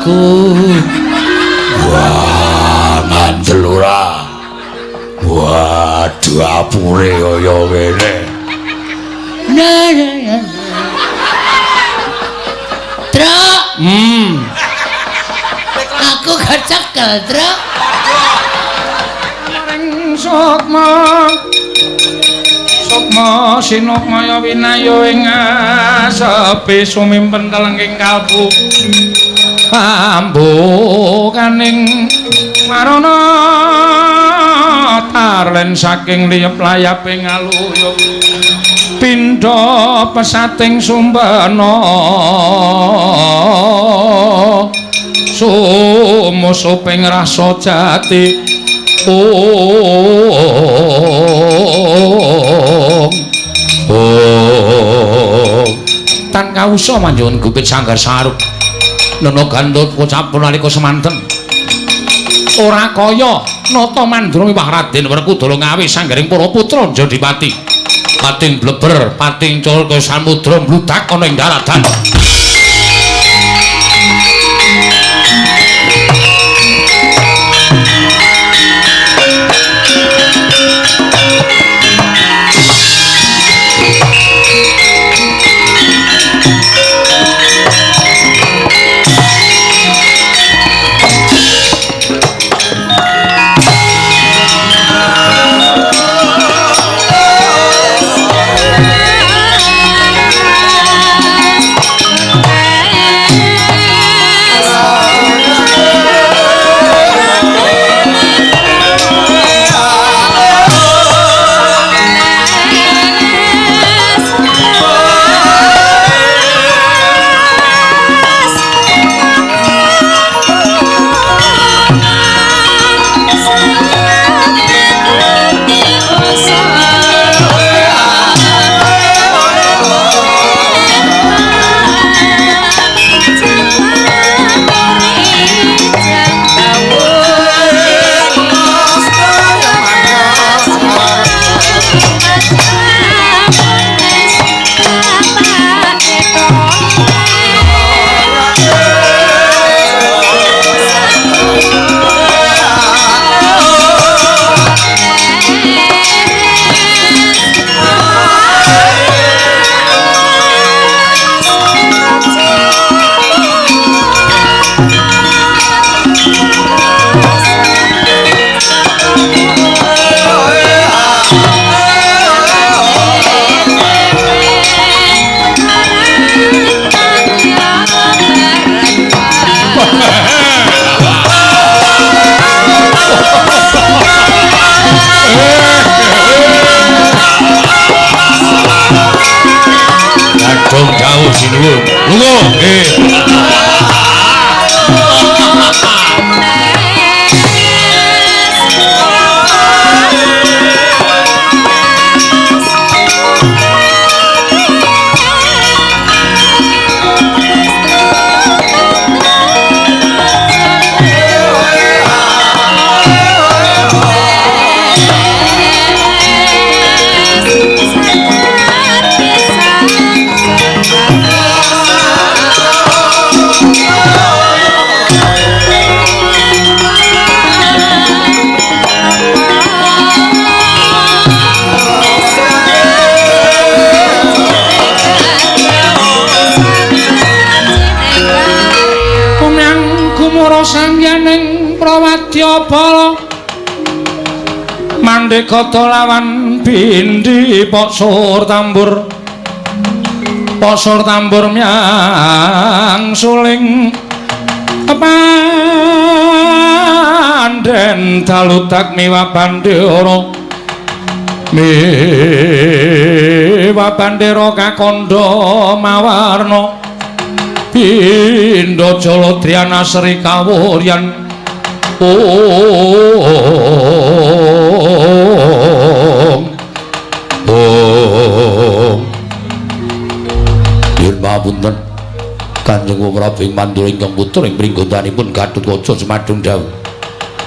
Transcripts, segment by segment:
aku. Wah, ngandel ora. Waduh, apure kaya ngene. Nah, nah, nah. Truk, aku kecekel, Truk. Ring sukma sukma sinukmaya winayo ing asepi sumimpen telenging kalbu pambukaning marana tarlen saking liyep layaping aluyup pindha pesating sumbana sumusuping rasa jati. Om Om tan kawusa manjungan gupit sanggar sarup nana gandut pocapun nalika semanten ora kaya nata mandura miwah Raden Werkudara ngawi sanggaring para putra Jodipati pating bleber pating cul kaya samudra mbludak ana ing daratan. Kadung dawuh sinuwun. Lunga nggih. Sangyaning Prawadyabala mandhegada lawan bindi posor tambur myang suling pandhen daludak miwa bandhera miwa bandhera kakandha mawarna pindha Jaladriana Sri Kawuryan. Om Om Nyuwun pamunten Kanjeng Prabu ing Mandura ingkang putra ing pringgontanipun Gatotkaca Jemadung dawuh.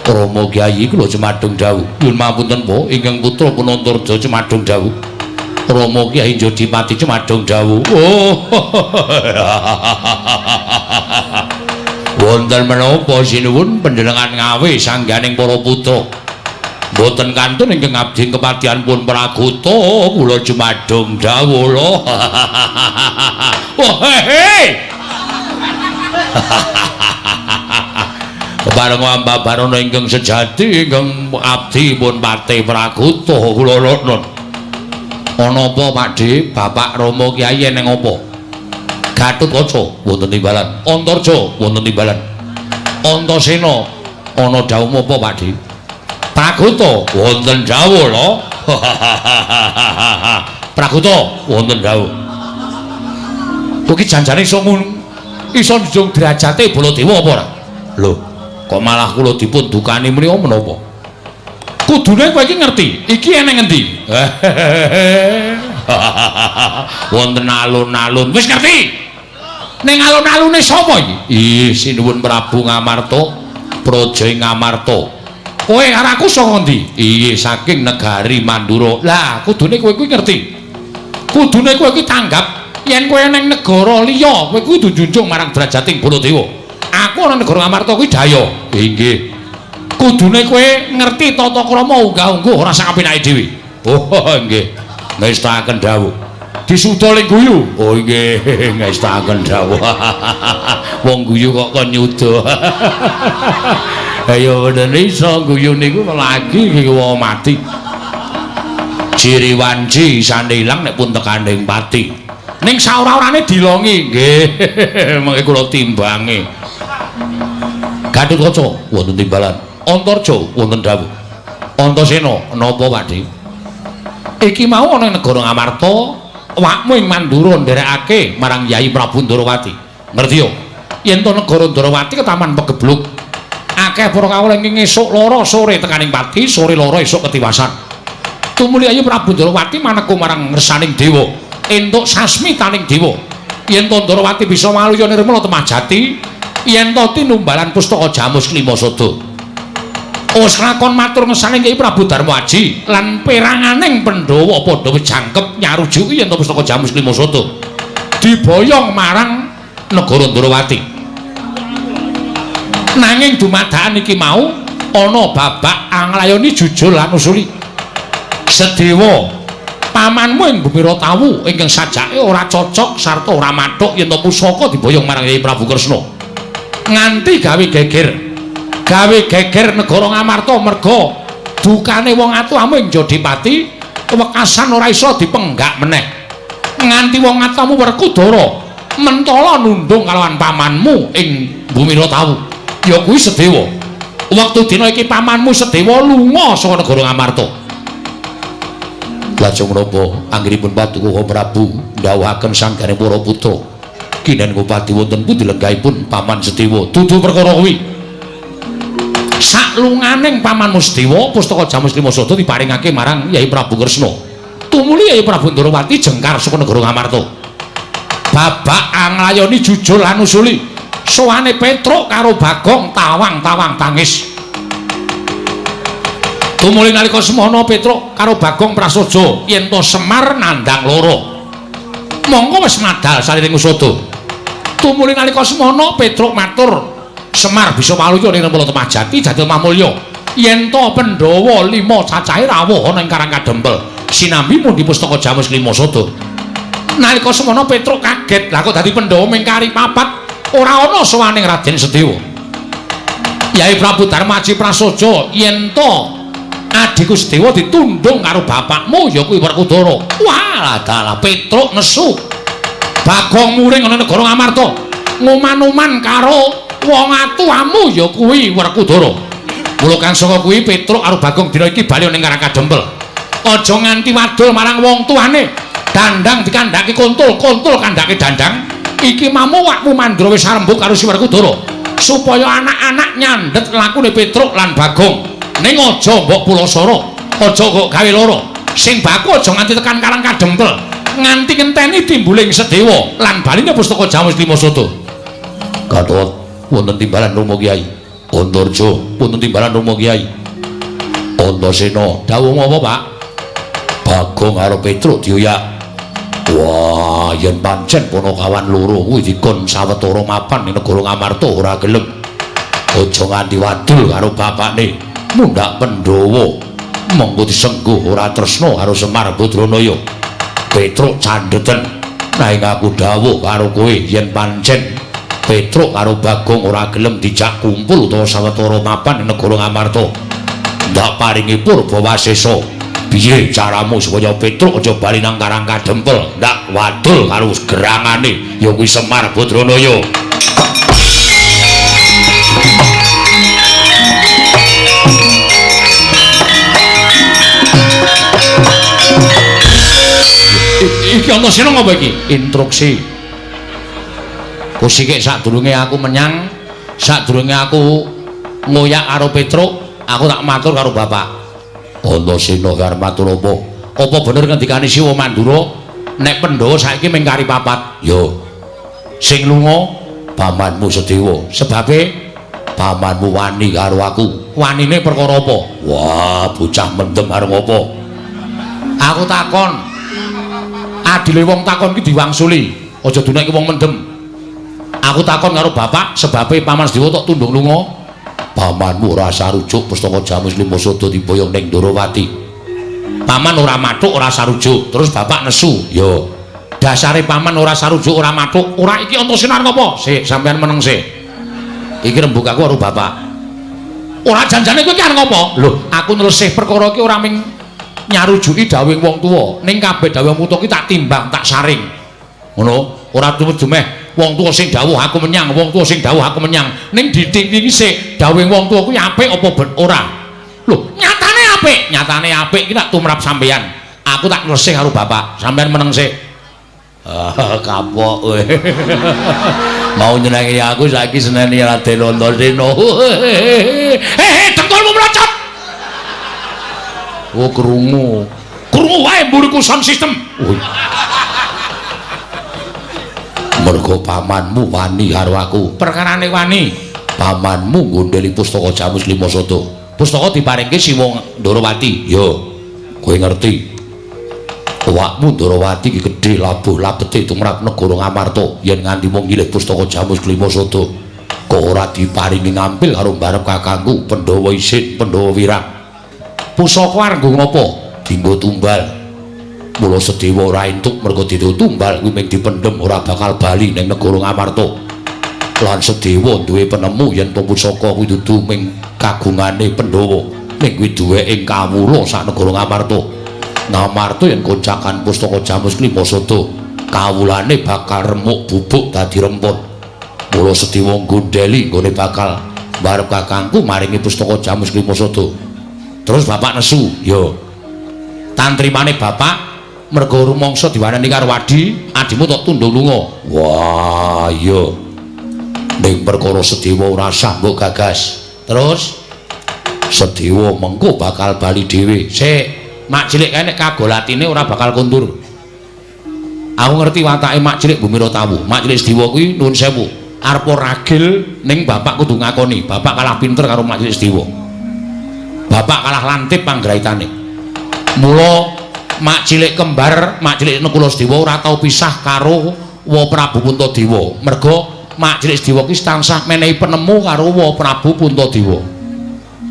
Rama Kyai kula Jemadung dawuh. Nyuwun pamunten Po ingkang putra Punantarja Jemadung dawuh. Rama Kyai Jodipati Jemadung dawuh. Oh. Wonten menapa sinuwun panjenengan ngawe sangganing para putra? Mboten kantun ingkang abdi kepatihan pun Pragota kula jumadung dawuh lho. Wah he. Kepareng ambabarana ingkang sejati ingkang abdi pun Patih Pragota kula nuwun. Ana apa Pakdhe? Bapak Rama Kyai eneng apa? Gatotkaca wonten timbalan, Antarja wonten timbalan. Antasena ana dawuh apa Pakdhe? Pragota wonten dawuh lho. Pragota wonten dawuh. Kuwi janjane iso iso njunjung derajate Baladewa apa ora? Lho, kok malah kula dipun dukani menika menapa? Kudune kowe iki ngerti, iki eneng endi? Wonten alun-alun. Wis ngerti? Ning alun-alune sapa iki? Ih, sinuwun Prabu Ngamarta, Praja ing Ngamarta. Kowe karo aku saka endi? Ih, saking negari Mandura. Lah, kudune kowe kuwi ngerti. Kudune kowe kuwi tanggap yen kowe ning negara liya, kowe kudu njunjung marang derajating Baladewa. Aku ana negara Ngamarta kuwi daya. Inggih. Kudune kowe ngerti tata krama unggah-ungguh ora sak kapenake dhewe. Oh, nggih. Ngestakaken dawuh. Disuda ling guyu. Oh nggih, ngestakaken dawuh. Wong guyu kok kon nyuda. Ayo bener iso guyu niku lagi iki wong mati. Ciri wanci isane ilang nek pun tekaning pati. Ning saora-orane dilongi. Nggih, mengke kula timbangi. Gatotkaca wonten timbalan. Antarja wonten dawuh. Antasena napa Pakdhe? Iki mau ana ing negara Ngamarta, awakmu ing Mandura nderekake marang Yai Prabu Ndarawati. Ngerti yo? Yen to negara Ndarawati ketaman pegebluk. Akeh para kawula ingkang esuk lara sore tekaning pati, sore lara esuk ketiwasan. Tumuli Yai Prabu Ndarawati maneku marang ngersaning dewa, entuk sasmitaning dewa. Yen to Ndarawati bisa waluya nirmala temah jati, yen to tinumbalan pustaka Jamus Klima Sada. Wis lakon matur ngersaning Kyai Prabu Darma Aji lan peranganing Pandhawa padha wis jangkep nyarujuki yen to pustaka Jamus Klima Sada diboyong marang negara Ndarawati. Nanging dumadakan iki mau ana babak anglayoni jujur lan usuli. Sedewa pamanmu ing Bumi Ratawu ingkang sajake ora cocok sarta ora mathuk yen to pusaka diboyong marang Kyai Prabu Kresna. Nganti gawe geger. Gawe geger negara Ngamarta merga dukane wong atuamu ing Jodipati wekasan ora iso dipenggak meneh. Nganti wong atuamu Werkudara mentala nundung kalawan pamanmu ing Bumi Ratawu. Ya kuwi Sedewa. Wektu dina iki pamanmu Sedewa lunga saka negara Ngamarta. Lajeng menapa anggenipun Paduka Prabu ndhawuhaken sanggane para putra. Kinen Ngupati wonten pundi lenggahipun paman Sedewa? Dudu perkara kuwi. Saklunganing pamanmu Sedewa pustaka Jamus Klima Sada diparingake marang Yai Prabu Kresna. Tumuli Yai Prabu Ndarawati jengkar saka negara Ngamarta. Babak anglayoni jujur lan usuli. Sowane Petruk karo Bagong tawang-tawang tangis. Tumuli nalika semono Petruk karo Bagong prasaja yen to Semar nandhang loro. Mongko wis madal saliring usada. Tumuli nalika semono Petruk matur, Semar bisa waluya ning Nirmala Temah Jati Jati Mamulya. Yen to Pandhawa 5 cacahe rawuh ana ing Karang Kadempel sinambi mundhi pustaka Jamus Klima Sada. Nalika semono Petruk kaget, lah kok dadi Pandhawa ming kari papat ora ana sowaning Raden Sedewa. Yai Prabu Darmaji prasaja yen to adhiku Sedewa ditundung karo bapakmu ya kuwi Werkudara. Wah, dalah Petruk nesu. Bagong muring ana negara Ngamarta nguman-uman karo wong atuamu ya kuwi Werkudara. Mula kang saka kuwi Petruk karo Bagong dina iki bali ning Karang Kadempel. Aja nganti wadul marang wong tuane. Dandang dikandhake kontul, kontul kandhake dandang. Iki mamu wakmu Mandura wis arembug karo si Werkudara supaya anak-anak nyandhet lakune Petruk lan Bagong. Ning aja mbok pulasara, aja kok gawe lara. Sing baku aja nganti tekan Karang Kadempel, nganti ngenteni timbuling Sedewa lan baline pustaka Jamus Klima Sada. Gatot wonten timbalan Rama Kyai. Antarja wonten timbalan Rama Kyai. Antasena dawuh apa, Pak? Bagong karo Petruk dioyak. Wah, yen pancen Panakawan loro kuwi dikon sawetara mapan ning negara Ngamarta ora gelem. Aja nganti wadul karo bapakne. Mundhak Pandhawa monggo disengguh ora tresna karo Semar Badranaya. Petruk candheten nanging aku dawuh karo kowe yen pancen Petruk karo Bagong ora gelem dijak kumpul utawa sawetara mapan ing negara Ngamarta. Ndak paringi purba wasesa. Piye caramu supaya Petruk aja bali nang Karang Kadempel? Ndak wadul karo gerangane ya kuwi Semar Badranaya. Iki Antasena ngapa iki? Instruksi. Kusike sadurunge aku menyang, sadurunge aku ngoyak karo Petruk, aku tak matur karo bapak. Antasena arep matur apa? Apa bener ngendikane Siwa Mandura nek Pandhawa saiki mung kari papat? Yo. Sing lunga pamanmu Sedewa. Sebabe pamanmu wani karo aku. Wanine perkara apa? Wah, bocah mendem arep apa? Aku takon. Adile wong takon ki diwangsuli, aja dunekke wong mendem. Aku takon karo bapak sebabe paman Sedewa tok tundung lunga. Pamanmu ora sarujuk pustaka Jamus Lima Sada diboyong ning Ndorowati. Paman ora mathuk ora sarujuk, terus bapak nesu. Yo. Dasare paman ora sarujuk ora mathuk, ora iki Antasena arep apa? Sik, sampean meneng sik. Iki rembug aku karo bapak. Ora janjane kowe iki arep ngopo? Lho, aku nylesih perkara iki ora ming nyarujuki dawuhing wong tuwa, ning kabeh dawuh wong tuwa ki tak timbang, tak saring. Ngono, ora dumeh wong tuwa sing dawuh aku menyang, wong tuwa sing dawuh aku menyang. Ning ditingi sik dawuhing wong tuwa kuwi apik apa ora? Lho, nyatane apik, nyatane apik iki tak tumrap sampeyan. Aku tak nglesih karo bapak, sampeyan meneng sik. Ah, kapok kowe. Mau nyenengi aku saiki seneni Raden Antasena. Hehe, dengkulmu mlocot. Oh, krungu. Krungu wae mburiku sound system. Oh. Mergo pamanmu wani karo aku. Perkarane wani. Pamanmu nggondheli pustaka Jamus Lima Sada. Pustaka diparingke Siwa Ndorowati. Yo. Kowe ngerti. Awakmu Ndorowati iki gedhe labuh labete tumrap negara Ngamarta. Yen nganti mung nyilih pustaka Jamus Lima Sada, kok ora diparingi ngampil karo mbarep kakangku Pandhawa Isin, Pandhawa Wirang. Pusaka arep nggo ngapa? Dinggo tumbal. Mula Sedewa ora entuk mergo didho tumbal kuwi mung dipendhem ora bakal bali ning negara Ngamarta. Lan Sedewa duwe penemu yen to pusaka kuwi dudu mung kagungane Pandhawa, ning kuwi duwe ing kawula sak negara Ngamarta. Ngamarta yen koncakan pustaka Jamus Lima Sada, kawulane bakal remuk bubuk dadi rempon. Mula Sedewa nggondheli nggone bakal mbarep kakangku maringi pustaka Jamus Lima Sada. Terus bapak nesu, yo. Tantrimane bapak mergo rumangsa diwarani karo adi, adimu tok tundung lunga. Wah, iya. Ning perkara Sedewa ora sah mbok gagas. Terus Sedewa mengko bakal bali dhewe. Sik, mak cilik kae nek kagolatine ora bakal kondur. Aku ngerti watake mak cilik Bumira Tawu. Mak cilik Sedewa kuwi nuwun sewu, arep ragil ning bapak kudu ngakoni, bapak kalah pinter karo mak cilik Sedewa. Bapak kalah lantip panggraitane. Mula mak cilik kembar, mak cilik Nekula Sedewa ora tau pisah karo Wa Prabu Puntadewa. Mergo mak cilik Sedewa ki tansah menehi penemu karo Wa Prabu Puntadewa.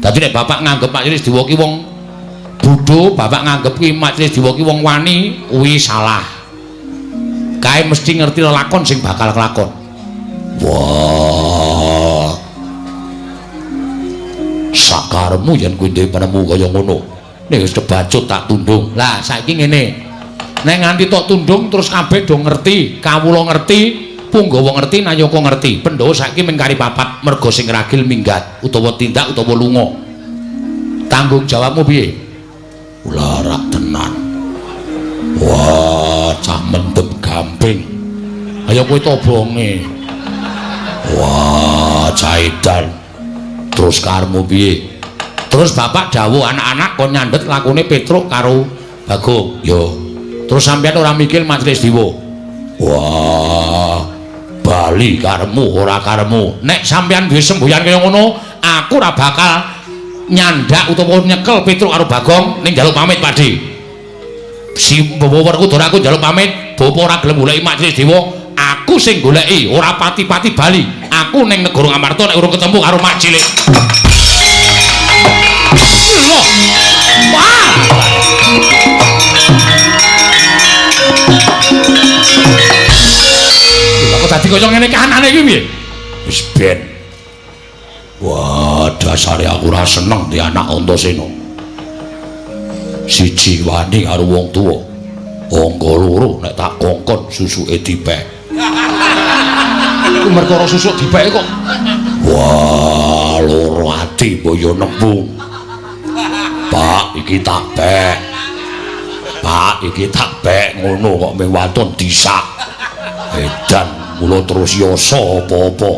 Dadi nek bapak nganggep mak cilik Sedewa ki wong bodho, bapak nganggep ki mak cilik Sedewa ki wong wani, kuwi salah. Kae mesti ngerti lelakon sing bakal kelakon. Wah. Sakaremu yen kuwi duwe penemu kaya ngono. Nek wis kebacut tak tundung. Lah saiki ngene. Nek nganti tok tundung terus kabeh do ngerti, kawula ngerti, punggawa ngerti, nayaka ngerti. Pandhawa saiki mung kari papat mergo sing ragil minggat utawa tindak utawa lunga. Tanggung jawabmu piye? Larak tenan. Wah, cah mendem gamping. Ayo kowe tobonge. Wah, cah edan. Terus karmu piye? Terus bapak dawuh anak-anak kon nyandhet lakone Petruk karo Bagong. Yo. Terus sampeyan ora mikir Majelis Dewa. Wah, bali karemu ora karemu. Nek sampeyan duwe semboyan kaya ngono, aku ora bakal nyandak utawa nyekel Petruk karo Bagong ning njaluk pamit, Pakde. Si bawa Werkudara aku njaluk pamit, bapa ora gelem goleki Majelis Dewa, Aku sing goleki ora pati-pati bali. Aku ning negara Ngamarta nek urung ketemu karo mak cilik. Loh. Wah. Lha kok dadi kaya ngene kahanane iki piye? Wis ben. Wah, dasare aku ora seneng di anak Antasena. Siji wani karo wong tuwa. Angka loro nek tak kongkon susuke dipek. Iku merkara susuk dipeke kok. Wah, loro ati boyo nembung. Pak, iki tak pek. Pak, iki tak pek ngono kok mung waton disak. Edan mula terus yasa apa-apa.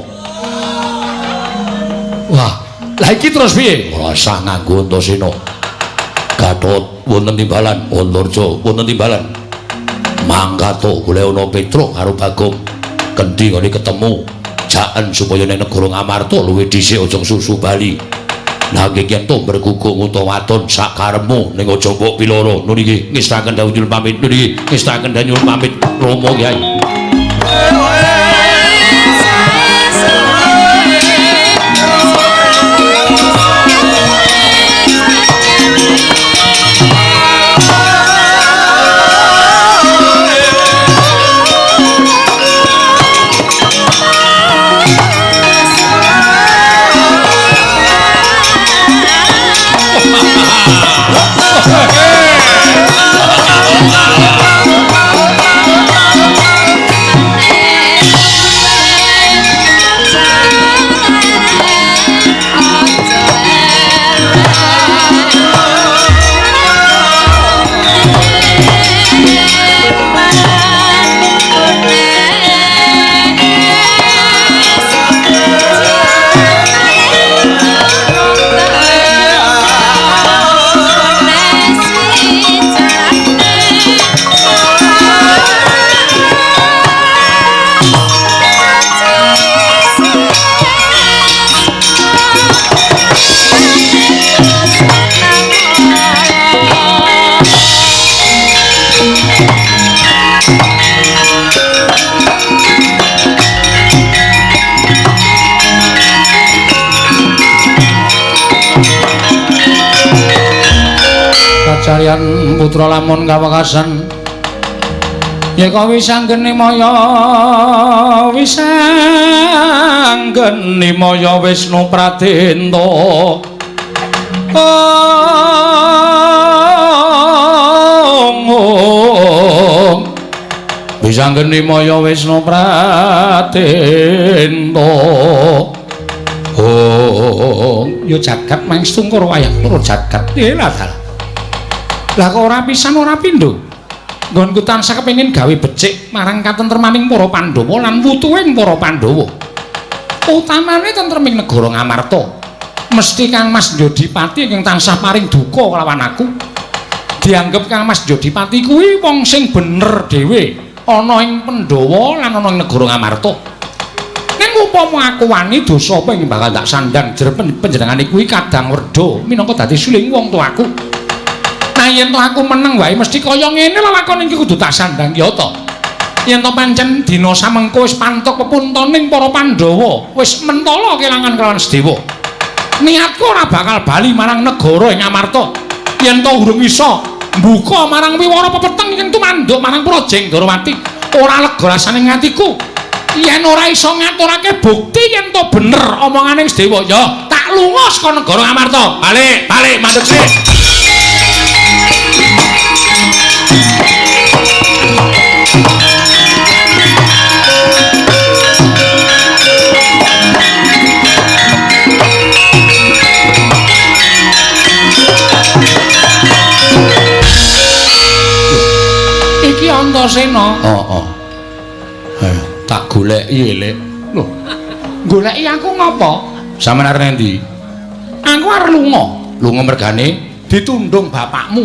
Wah, lah iki terus piye? Ora usah nganggo Antasena. Gatot wonten timbalan, Antarja wonten timbalan. Mangkato golek ana Petruk karo Bagong. Kendi ngene ketemu jaen supaya ning negara Ngamarta luwih dhisik aja susu bali. Lah nggih yen to bergugung utawa wadon sak karepmu ning aja mbok piloro. Nun iki ngestaken dawuh nyuwun pamit. Nun iki ngestaken dawuh nyuwun pamit Rama Kyai. Kacarian putra lamun kawekasan yeka wisanggeni maya wisanggeni maya Wisnu Pradenta ong wisanggeni maya Wisnu Pradenta ong ya jagat mangstungkur wayang loro jagat lha dalah. Lah kok ora pisan ora pindho. Nggonku tansah kepengin gawe becik marang katentremaning para Pandhawa lan wutuhing para Pandhawa. Utamane tentreming negara Ngamarta. Mesti Kang Mas Jodipati ingkang tansah paring duka kelawan aku. Dianggep Kang Mas Jodipati kuwi wong sing bener dhewe ana ing Pandhawa lan ana ing negara Ngamarta. Ning upama aku wani dosa apa ing bakal tak sandang jer panjenengane kuwi kadang werda minangka dadi suling wong tuaku. Nah yen to aku meneng wae mesti kaya ngene lelakon iki kudu tak sandang ya to. Yen to pancen dina samengko wis pantuk pepuntoning para Pandhawa, wis mentala kelangan kelawan Sedewa. Niatku ora bakal bali marang negara ing Amarta. Yen to urung iso mbuka marang wiwara pepeteng ing tumanduk marang Prajeng Darawati, ora lega rasane atiku. Yen ora iso ngaturake bukti yen to bener omongane Sedewa, ya tak lunga saka negara Amarta. Balik, balik mandek sik. Iki Antasena. Heeh. Tak goleki, Lek. Lho. Goleki aku ngopo? Sampeyan arep endi? Aku arep lunga. Lunga mergane ditundung bapakmu.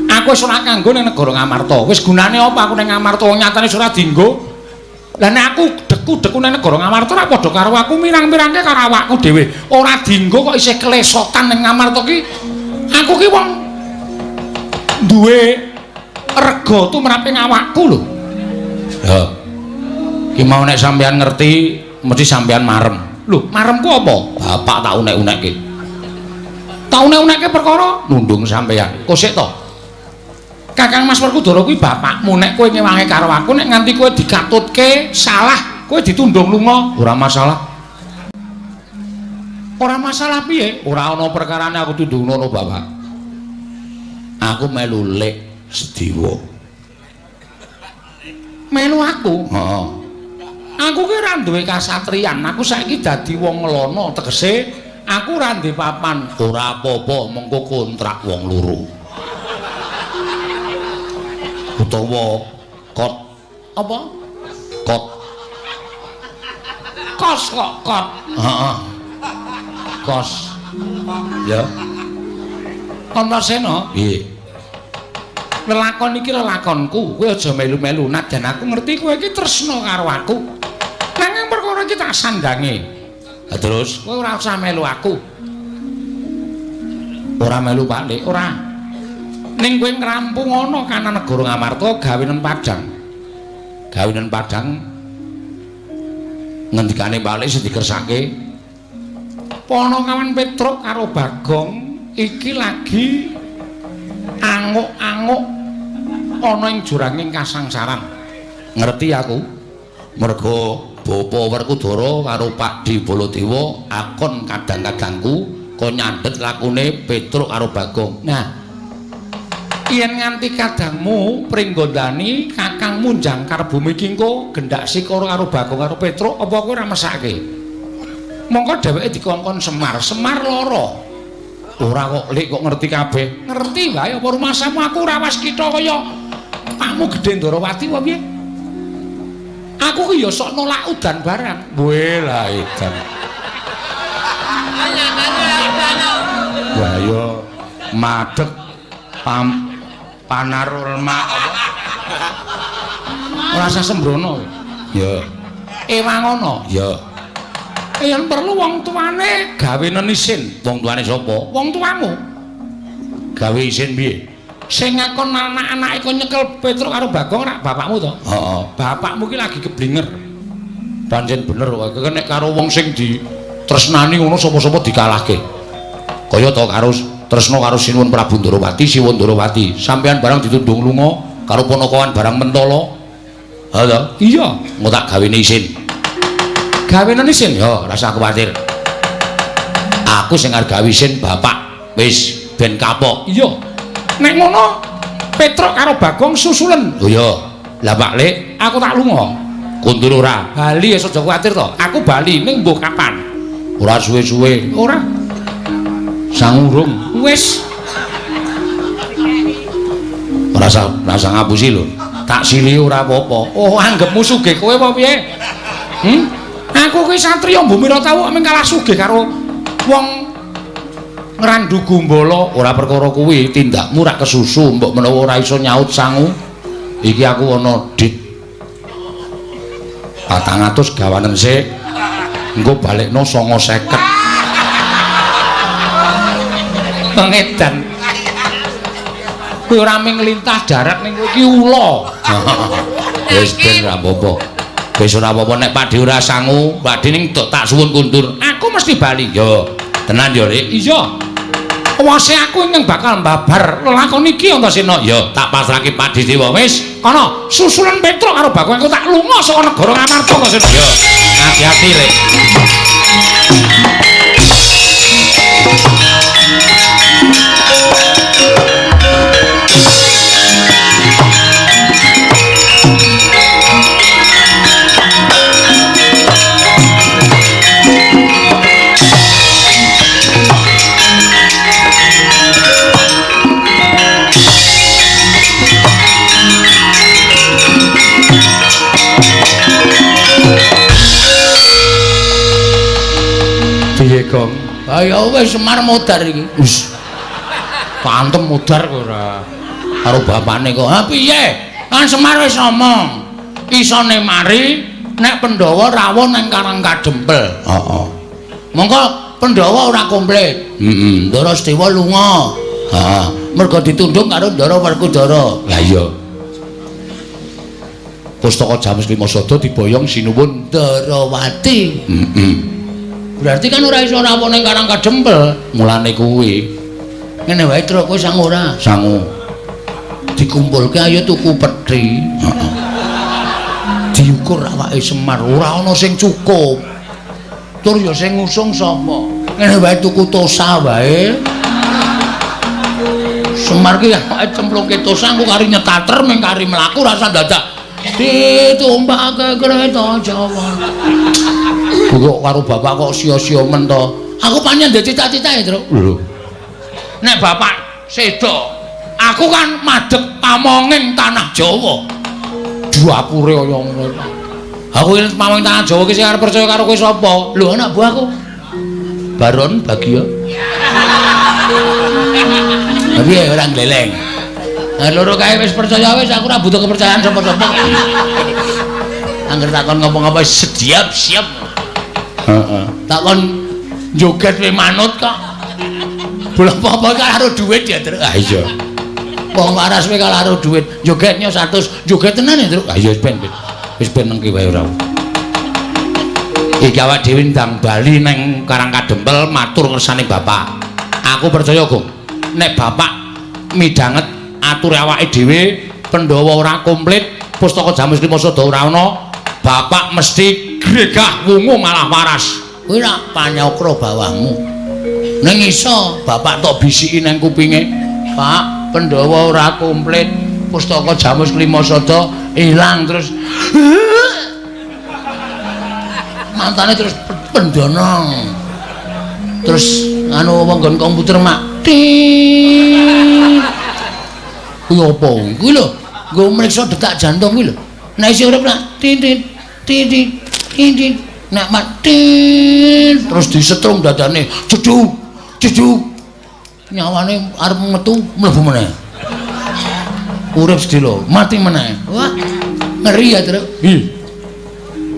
Aku wis ora kanggo ning negara Ngamarta. Wis gunane apa aku ning Ngamarta nyatane wis ora dienggo. Lah nek aku deku-deku ning negara Ngamarta ora padha karo aku mirang-mirangke karo awakku dhewe. Ora dienggo kok isih kelesotan ning Ngamarta ki. Aku ki wong duwe rega tumraping awakku lho. Ya. Ki mau nek sampean ngerti mesti sampean marem. Lho, maremku apa? Bapak tak unek-unekke. Tak unek-unekke perkara nundung sampean. Kok sik to? Kakang Mas Werkudara kuwi bapakmu, nek kowe ngewangi karo aku nek nganti kowe dikatutke salah, kowe ditundung lunga, ora masalah. Ora masalah piye? Ora ana perkarane aku tundung ngono, Bapak. Aku melu Lek Sediwa. Melu aku? Heeh. Aku ki ora duwe kasatriyan, aku saiki dadi wong ngelono, tegese aku ora duwe papan. Ora apa-apa, mengko kontrak wong loro. Utawa kot apa? Kot. Kos kok kot. Heeh. Kos. Ya. Antasena? Piye? Lelakon iki lelakonku, kowe aja melu-melu. Najan aku ngerti kowe iki tresna karo aku. Nanging perkara iki tak sandange. Lah terus kowe ora usah melu aku. Ora melu Pak Lik, ora. Ning kowe ngrampung ana kana negara Ngamarta gawenen padhang. Gawenen padhang ngendikane Pak Lik sing dikersake Panakawan Petruk karo Bagong iki lagi anguk-anguk ana ing juranging kasangsaran. Ngerti aku? Mergo Bapa Werkudara karo Pakdhe Baladewa akon kadang-kadangku kon nyandhet lakune Petruk karo Bagong. Nah, yen nganti kadangmu Pringgondani kakangmu jangkar bumi iki engko gendak sikara karo Bagong karo Petruk apa kowe ora mesake? Mongko dheweke dikongkon Semar, Semar lara. Ora kok Lik kok ngerti kabeh. Ngerti wae apa rumasamu aku ora waskita kaya pakmu gedhe Ndarawati apa piye? Aku ki ya sok nolak udan barang. Weh lah edan. Wah ya madeg pam panarulma apa? Ora usah sembrono. Ya. Ewangono. Ya. Yen perlu wong tuane gawenen isin. Wong tuane sapa? Wong tuamu. Gawe isin piye? Sing ngakon anak-anake kon nyekel Petruk karo Bagong rak bapakmu to? Heeh. Bapakmu ki lagi keblinger. Pancen bener kok nek karo wong sing ditresnani ngono sapa-sapa dikalahke. Kaya to karo tresna karo Sinuwun Prabu Ndarawati, Siwun Ndarawati. Sampeyan barang ditundung lunga karo panakawan barang mentala. Ha to? Iya, engko tak gawene isin. Gawenen isin? Ya, rasa kuwatir. Aku sing arep gawe isin bapak. Wis ben kapok. Iya. Nek ngono Petruk karo Bagong susulen. Oh iya. Lah Pak Lik, aku tak lunga. Kundur ora? Bali ya aja kuwatir to. Aku bali ning mbuh kapan? Ora suwe-suwe. Ora. Sangurung. Wis. Ora usah ngapusi lho. Tak sili ora apa-apa. Oh, anggepmu sugih kowe apa piye? Hmm? Aku kuwi satriya mbumi ora tau mung kalah sugih karo wong ngrandu gumbala. Ora perkara kuwi, tindakmu rak kesusu mbok menawa ora iso nyaut sangu. Iki aku ana dit 400 gawanen sik. Engko balekno 950. Pengedan. Kuwi ora mung lintah darat ning kowe iki ula. Wis ben ora apa-apa. Wis ora apa-apa nek Pakdhe ora sangu, Pakdhe ning tak suwun kundur. Aku mesti bali. Yo, tenan yo, Lik. Iya. Wase aku ingkang bakal mbabar lelakon iki Antasena. Yo, tak pasrahke Pakdhe Dewa. Wis, kono susulan Petruk karo Bagong aku tak lunga saka negara Ngamarta Antasena. Yo, hati-hati, Lik. Piye, Gong? Ha ya wis Semar modar iki. Wis. Pantem modar kok ora. Karo bapane kok. Ha piye? Kan Semar wis ngomong. Isone mari nek Pandhawa rawuh nang Karang Kadempel. Heeh. Mongko Pandhawa ora komplit. Heeh. Ndara Sedewa lunga. Heeh. Mergo ditundung karo Ndara Werkudara. Lah iya. Pustaka Jamus Lima Sada diboyong Sinuwun Darawati. Heeh. Berarti kan ora iso rawuh ning Karang Kadempel. Mulane kuwi. Ngene wae Truk, kowe sangu ora? Sangu. Dikumpulke ayo tuku peti. Heeh. Diukur awake Semar ora ana sing cukup. Tur ya sing ngusung sapa? Ngene wae tuku tosa wae. Semar ki awake cemplungke tosa engko kari nyetater ming kari mlaku rasa dadak ditumpake kereta Jawa. Kok karo bapak kok sia-sia men to? Aku pancen ndek cita-cita ya, Truk. Lho. Nek bapak sedo, aku kan madhep pamonging tanah Jawa. Dapure kaya ngono. Aku iki pamonging tanah Jawa ki sing arep percaya karo kowe sapa? Lho anak buahku. Baron Bagio. Piye ora gleleng. Nah, loro kae wis percaya wis aku ora butuh kepercayaan sapa-sapa. Angger takon ngomong apa siap siap. Heeh. Takon joget we manut kok. Bola apa-apa karo duit ya, Truk. Ah iya. Wong waras we karo duit. Jogetnya 100, joget tenan ya, Truk. Ah iya wis ben. Wis ben nengki wae ora. Iki awak dhewe ndang bali nang Karang Kadempel matur ngersane bapak. Aku percaya, Gong. Nek bapak midhanget ature awake dhewe, Pandhawa ora komplit, pustaka Jamus Lima Sada ora ana, bapak mesti gregah wungu malah waras. Kuwi rak panyakra bawahmu. Ning iso bapak tok bisiki nang kupinge, Pak, Pandhawa ora komplit, pustaka Jamus Lima Sada ilang terus. Mantane terus pendana. Terus anu wong nggon komputer mak. Kuwi apa? Kuwi lho, nggo mriksa detak jantung kuwi lho. Nek isih urip nak tin tin tin tin tin nek mati terus disetrum dadane jeduk jeduk nyawane arep metu mlebu meneh. Urip sedelo, mati meneh. Wah, ngeri ya, Truk. Ih.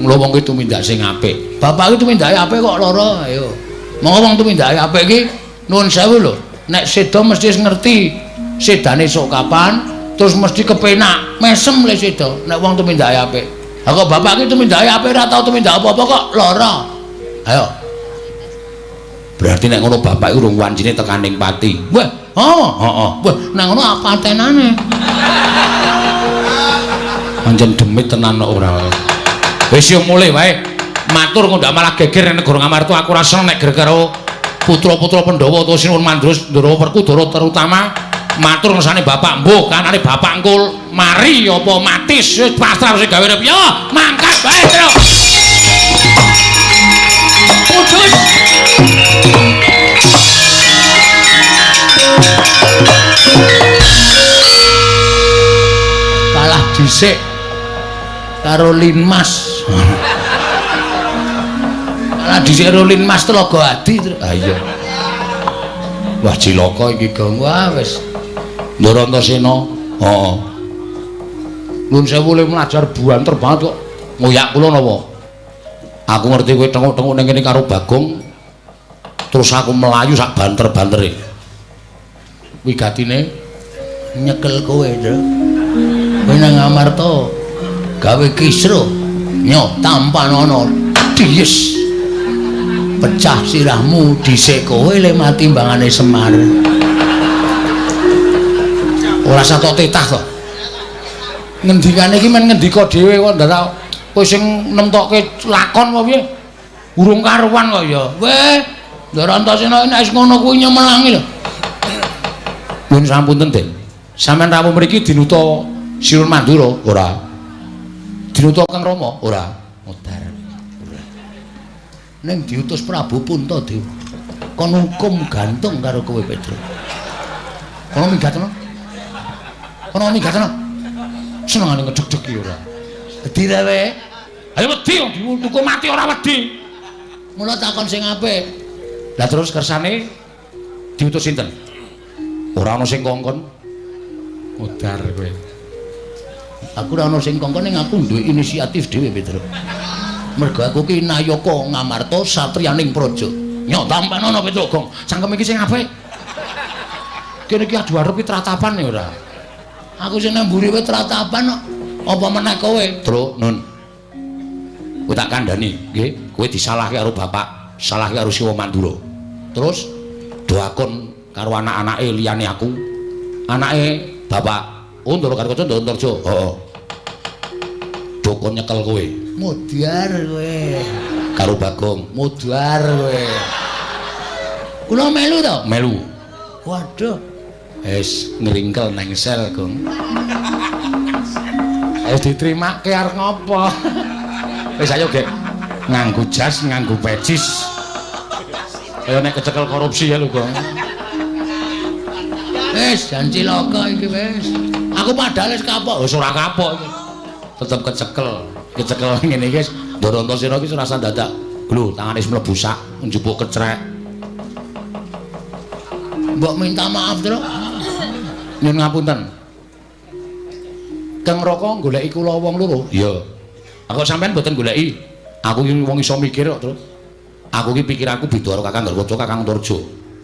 Mula wong ki tumindak sing apik. Bapak ki tumindake apik kok lara, ayo. Monggo wong tumindake apik ki nuwun sewu lho. Nek seda mesti ngerti sedane sok kapan, terus mesti kepenak, mesem le seda nek wong tumindake apik. Ha kok bapak ki tumindake apik ora tau tumindak apa-apa kok lara. Ayo. Berarti nek ngono bapak iku urung wancine tekaning pati. Wah, oh, heeh. Wah, nek ngono patenane. Pancen demit tenan kok ora. Wis yo mulih wae. Matur kok ndak malah geger ning negara Ngamarta aku ora seneng nek geger karo putra-putra Pandhawa utawa Sinuwun Mandura Ndara Werkudara terutama matur ngersane bapak mbuh kanane bapak engko mari apa mati wis pasrah sing gawe urip yo mangkat wae Truk. Putus. Kalah dhisik karo Linmas. Kalah dhisik karo Linmas Telaga Adi. Ha iya. Wah cilaka iki Gong. Wah wis. Ndara Antasena. Heeh. Nuwun sewu le mlajar buanter banget kok. Ngoyak kula napa? Aku ngerti kowe tenguk-tenguk ning kene karo Bagong. Terus aku melayu sak banter-bantere. Wigatine nyekel kowe, Truk. Kowe nang Ngamarta gawe kisruh nyo tampanono dies. Pecah sirahmu dhisik kowe le mati timbangane Semar. Ora satok titah to. Ngendikane iki men ngendika dhewe kok ndak kowe sing nemtokke lakon apa piye? Urung karuan kok ya. Weh, Ndara Antasena nek wis ngono kuwi nyemelangi lho. Nuwun sampunten, Den. Sampeyan rawuh mriki dinuta Sinuwun Mandura? Ora. Dinuta Kang Rama? Ora. Modar. Ora. Ning diutus Prabu Puntadewa. Kon hukum gantung karo kowe, Petro. Kono minggatno. Kono minggatno. Senengane ngedeg-deg iki ora. Wedi ta kowe? Ayo wedi wong dihukum mati ora wedi. Mula takon sing apik. Lah terus kersane diutus sinten? Ora ana sing kongkon. Modar kowe. Aku ora ana sing kongkon ning aku duwe inisiatif dhewe, Petro. Mergo aku ki nayaka Ngamarta satriyaning praja. Nyo tampanono Petro Gong. Cangkem iki sing apik. Kene iki adu arep ki tratapan ya ora. Aku sing nang mburi wae tratapan kok. Apa meneh kowe? Truk, Nun. Kowe tak kandhani, nggih. Kowe disalahke karo bapak, salahke karo Siwa Mandura. Terus doakon karo anak-anake liyane aku. Anake bapak, oh Ndara Gatotkaca Ndara Antarja. Heeh. Dokon nyekel kowe. Modar kowe. Karo Bagong, modar kowe. Kula melu to? Melu. Waduh. Wis ngringkel nang sel, Gong. Wis ditrimake arep ngopo? Wis ayo, Gek. Nganggo jas, nganggo pecis. Kaya nek kecekel korupsi ya lho, Gong. Wis jan cilaka iki wis. Aku padahal wis kapok. Wis ora kapok iki. Tetep kecekel. Kecekel ngene iki wis Ndara Antasena iki ora usah dadak. Lho, tangane wis mlebu sak, njupuk kecrek. Mbok minta maaf, Truk. Nyun ngapunten. Kang Raka goleki kula wong loro. Iya. Aku sampean mboten goleki. Aku iki wong iso mikir kok, Truk. Aku iki pikiranku beda karo Kakang Garwaca, Kakang Antarja.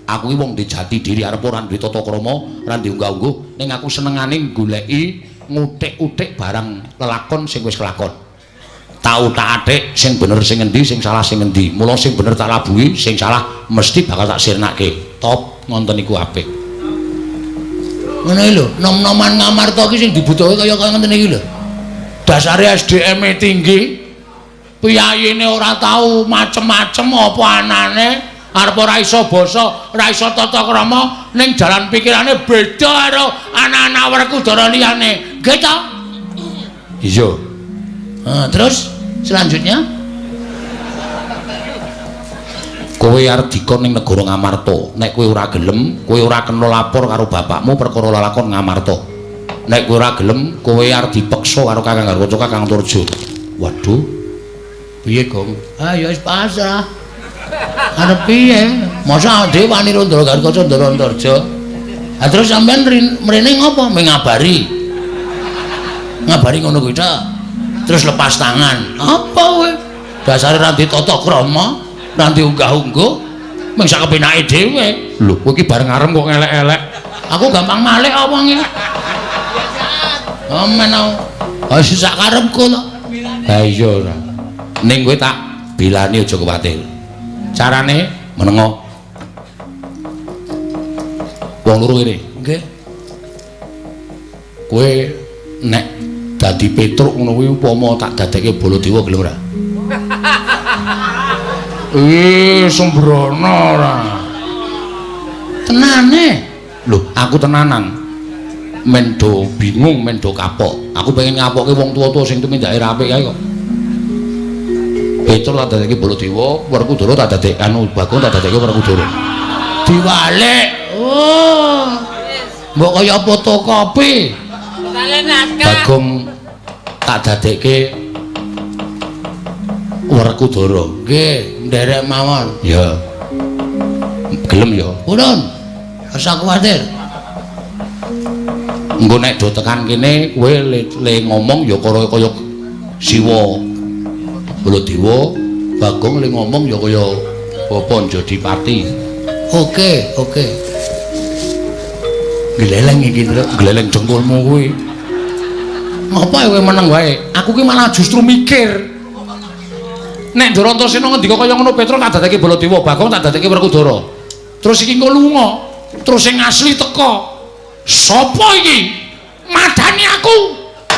Aku iki wong jati diri arep ora duwe tata krama, ora duwe unggah-ungguh, ning aku senengane goleki ngutik-utik barang lelakon sing wis kelakon. Tau tak atik sing bener sing endi, sing salah sing endi. Mula sing bener tak labuhi, sing salah mesti bakal tak sirnake. Top ngonten iku apik. Ngono iki lho, nom-noman Ngamarta iki sing dibutuhke kaya kaya ngene iki lho. Dasare SDM-e tinggi, piyayine ora tau macem-macem apa anane, arep ora iso basa, ora iso tata krama, ning jalan pikirane beda karo anak-anak Werkudara liyane. Nggih ta? Iya. Nah, terus selanjutnya kowe arep dikon ning negara Ngamarta. Nek kowe ora gelem, kowe ora kena lapor karo bapakmu perkara lelakon Ngamarta. Nek kowe ora gelem, kowe arep dipeksa karo Kakang Garwaca, Kakang Antarja. Waduh. Piye, Gong? Ah ya wis pasrah. Arep piye? Masa dhewe wani karo Ndara Gatotkaca, Ndara Antarja. Ha terus sampean mrene ngopo? Mengabari. Ngabari ngono kuwi ta. Terus lepas tangan. Apa kowe? Dasare ra ndek tata krama, ra ndek unggah-ungguh, mung sak kepenake dhewe. Lho, kowe iki bareng arem kok ngelek-elek. Aku gampang malik apa wonge. Amen aku. Ha sak karepku to. Ha iya ora. Ning kowe tak bilani aja kuwatir. Carane menengo. Wong loro kene. Nggih. Kowe nek dadi Petruk ngono kuwi upama tak dadekke Baladewa gelem ora? Sembrono ora. Tenane. Lho, aku tenanan. Men do bingung, men do kapok. Aku pengen ngapokke wong tuwa-tuwa sing tumindake ra apik kae kok. Petruk tak dadekke Baladewa, Werkudara tak dadekke anu Bagong tak dadekke Werkudara. Diwalik. Oh. Mbok kaya fotokopi. Bagong tak dadekke Werkudara. Nggih, nderek mawon. Ya. Gelem ya. Purun. Ora kuwatir. Engko nek do tekan kene kowe le ngomong ya kaya Siwa Baladewa, Bagong le ngomong ya kaya Bapa Njodipati. Oke, oke. Gleleng iki, Truk. Gleleng dengkulmu kuwi. Ngopo kowe meneng wae? Aku ki malah justru mikir. Nek Ndara Antasena ngendika kaya ngono Petruk tak dadekke Baladewa, Bagong tak dadekke Werkudara. Terus iki engko lunga, terus sing asli teka. Sopo iki? Madani aku.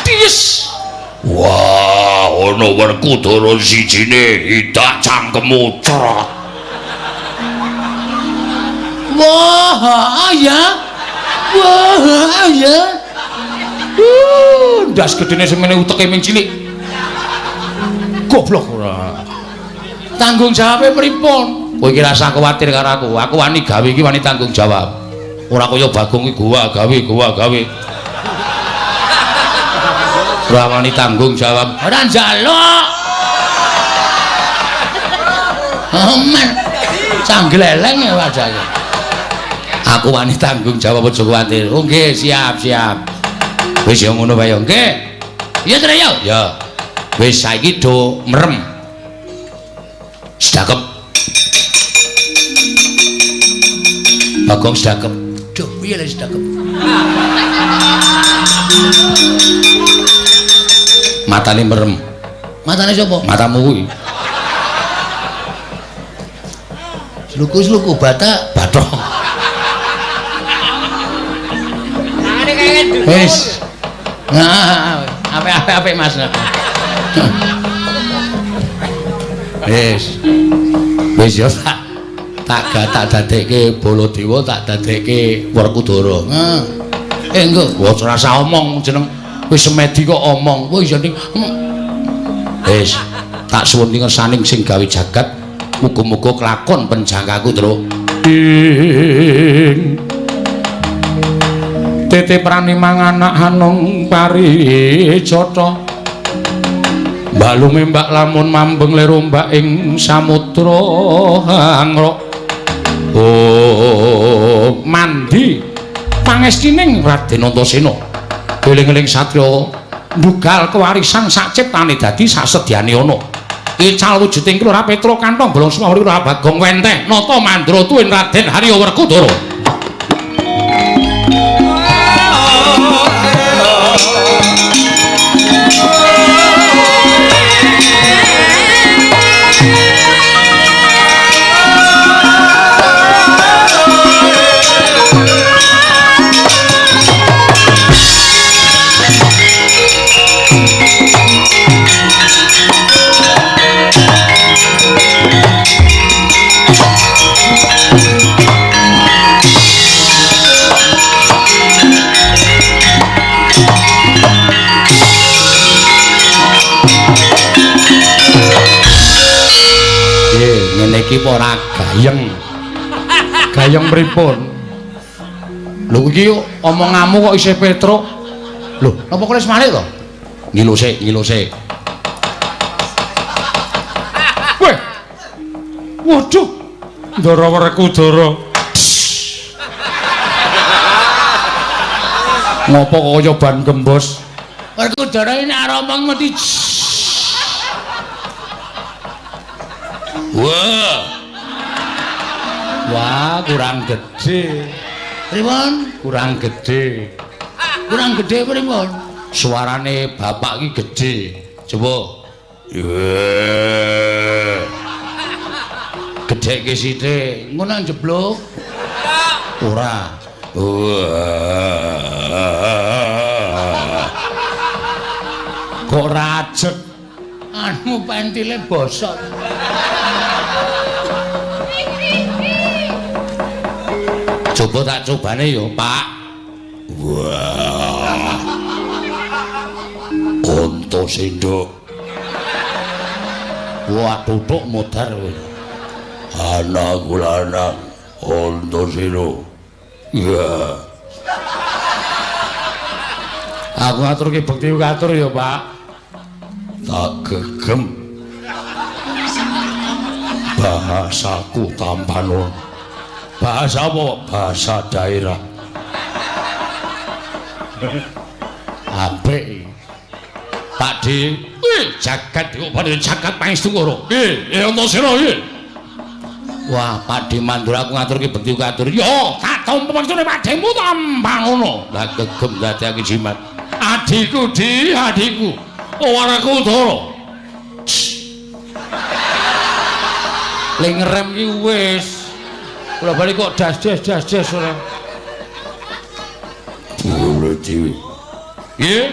Dies. Wah, ana Werkudara sijine idak cangkemmu cerot. Wah, ya. Wah, ya. Ndas gedene semene uteke ming cilik. Goblok ora. Tanggung jawabe pripun? Kowe iki rasah kuwatir karo aku. Aku wani gawe iki wani tanggung jawab. Ora kaya Bagong iki gowa gawe, gowa gawe. Ora wani tanggung jawab. Ora njaluk. Aman. Canggleleng ya wajahnya. Aku wani tanggung jawab aja kuwatir. Oh nggih, siap, siap. Wis ya ngono wae ya. Nggih. Iya Tru ya. Ya. Wis saiki do merem. Sedakep. Bagong sedakep. Duh, piye lek sedakep? Matane merem. Matane sapa? Matamu kuwi. Sluku-sluku batak. Bathok. Wis. Nah, apik-apik Mas. Wis. Wis ya tak dadekke Baladewa, tak dadekke Werkudara. Heeh. Engko wis ora usah omong jeneng wis semedi kok omong. Wis ya ning. Wis tak suwun ngersaning sing gawe jagat. Muga-muga kelakon penjangkaku, Truk. Ing tete prani manganak hanung parijata. Balume mbak lamun mambeng lir ombak ing samudra hangrok. Oh, mandi pangestining Raden Antasena. Eling-eling satriya ndugal kewarisan sak ciptane dadi sasedyane ana. Ical wujuding Kelurahan Petro kantong bolong semawuri Kelurahan Bagong Wenteh Nata Mandra tuwin Raden Harya Werkudara. Ngene iki ora gayeng. Gayeng pripun? Lho iki omonganmu kok isih Petruk. Lho, napa kok wis malik to? Ngilo sik, ngilo sik. Weh. Waduh. Ndara Werkudara. Ngopo kok kaya ban gembos? Werkudara ini nek arep omong mesti. Wah. Wah, kurang gede. Pripun? Kurang gede. Kurang gede pripun? Suarane bapak iki gede. Coba. Gedheke sithik. Ngono njeblok. Ora. Kok rajek? Anu pentile bosok. Coba tak cobane ya, Pak. Wah. Antasena. Wah, tutuk modar kowe. Anakku lanang Antasena. Iya. Aku ngaturke bekti katur ya, Pak. Tak gegem. Bahasaku tampano. Bahasa apa? Bahasa daerah. Apik. Pak D, wih, jagat kok padha jagat pangestu karo. Nggih, Antasena nggih. Wah, Pak D Mandura aku ngaturke bekti katur. Yo, tak tampa pangestune Pak Demu tampanono. Lah gegem dadekake jimat. Adikku, Di, adikku. Werkudara. Le ngerem ki wis. Kula bali kok das-das das-das ora. Bola dhewe. Nggih.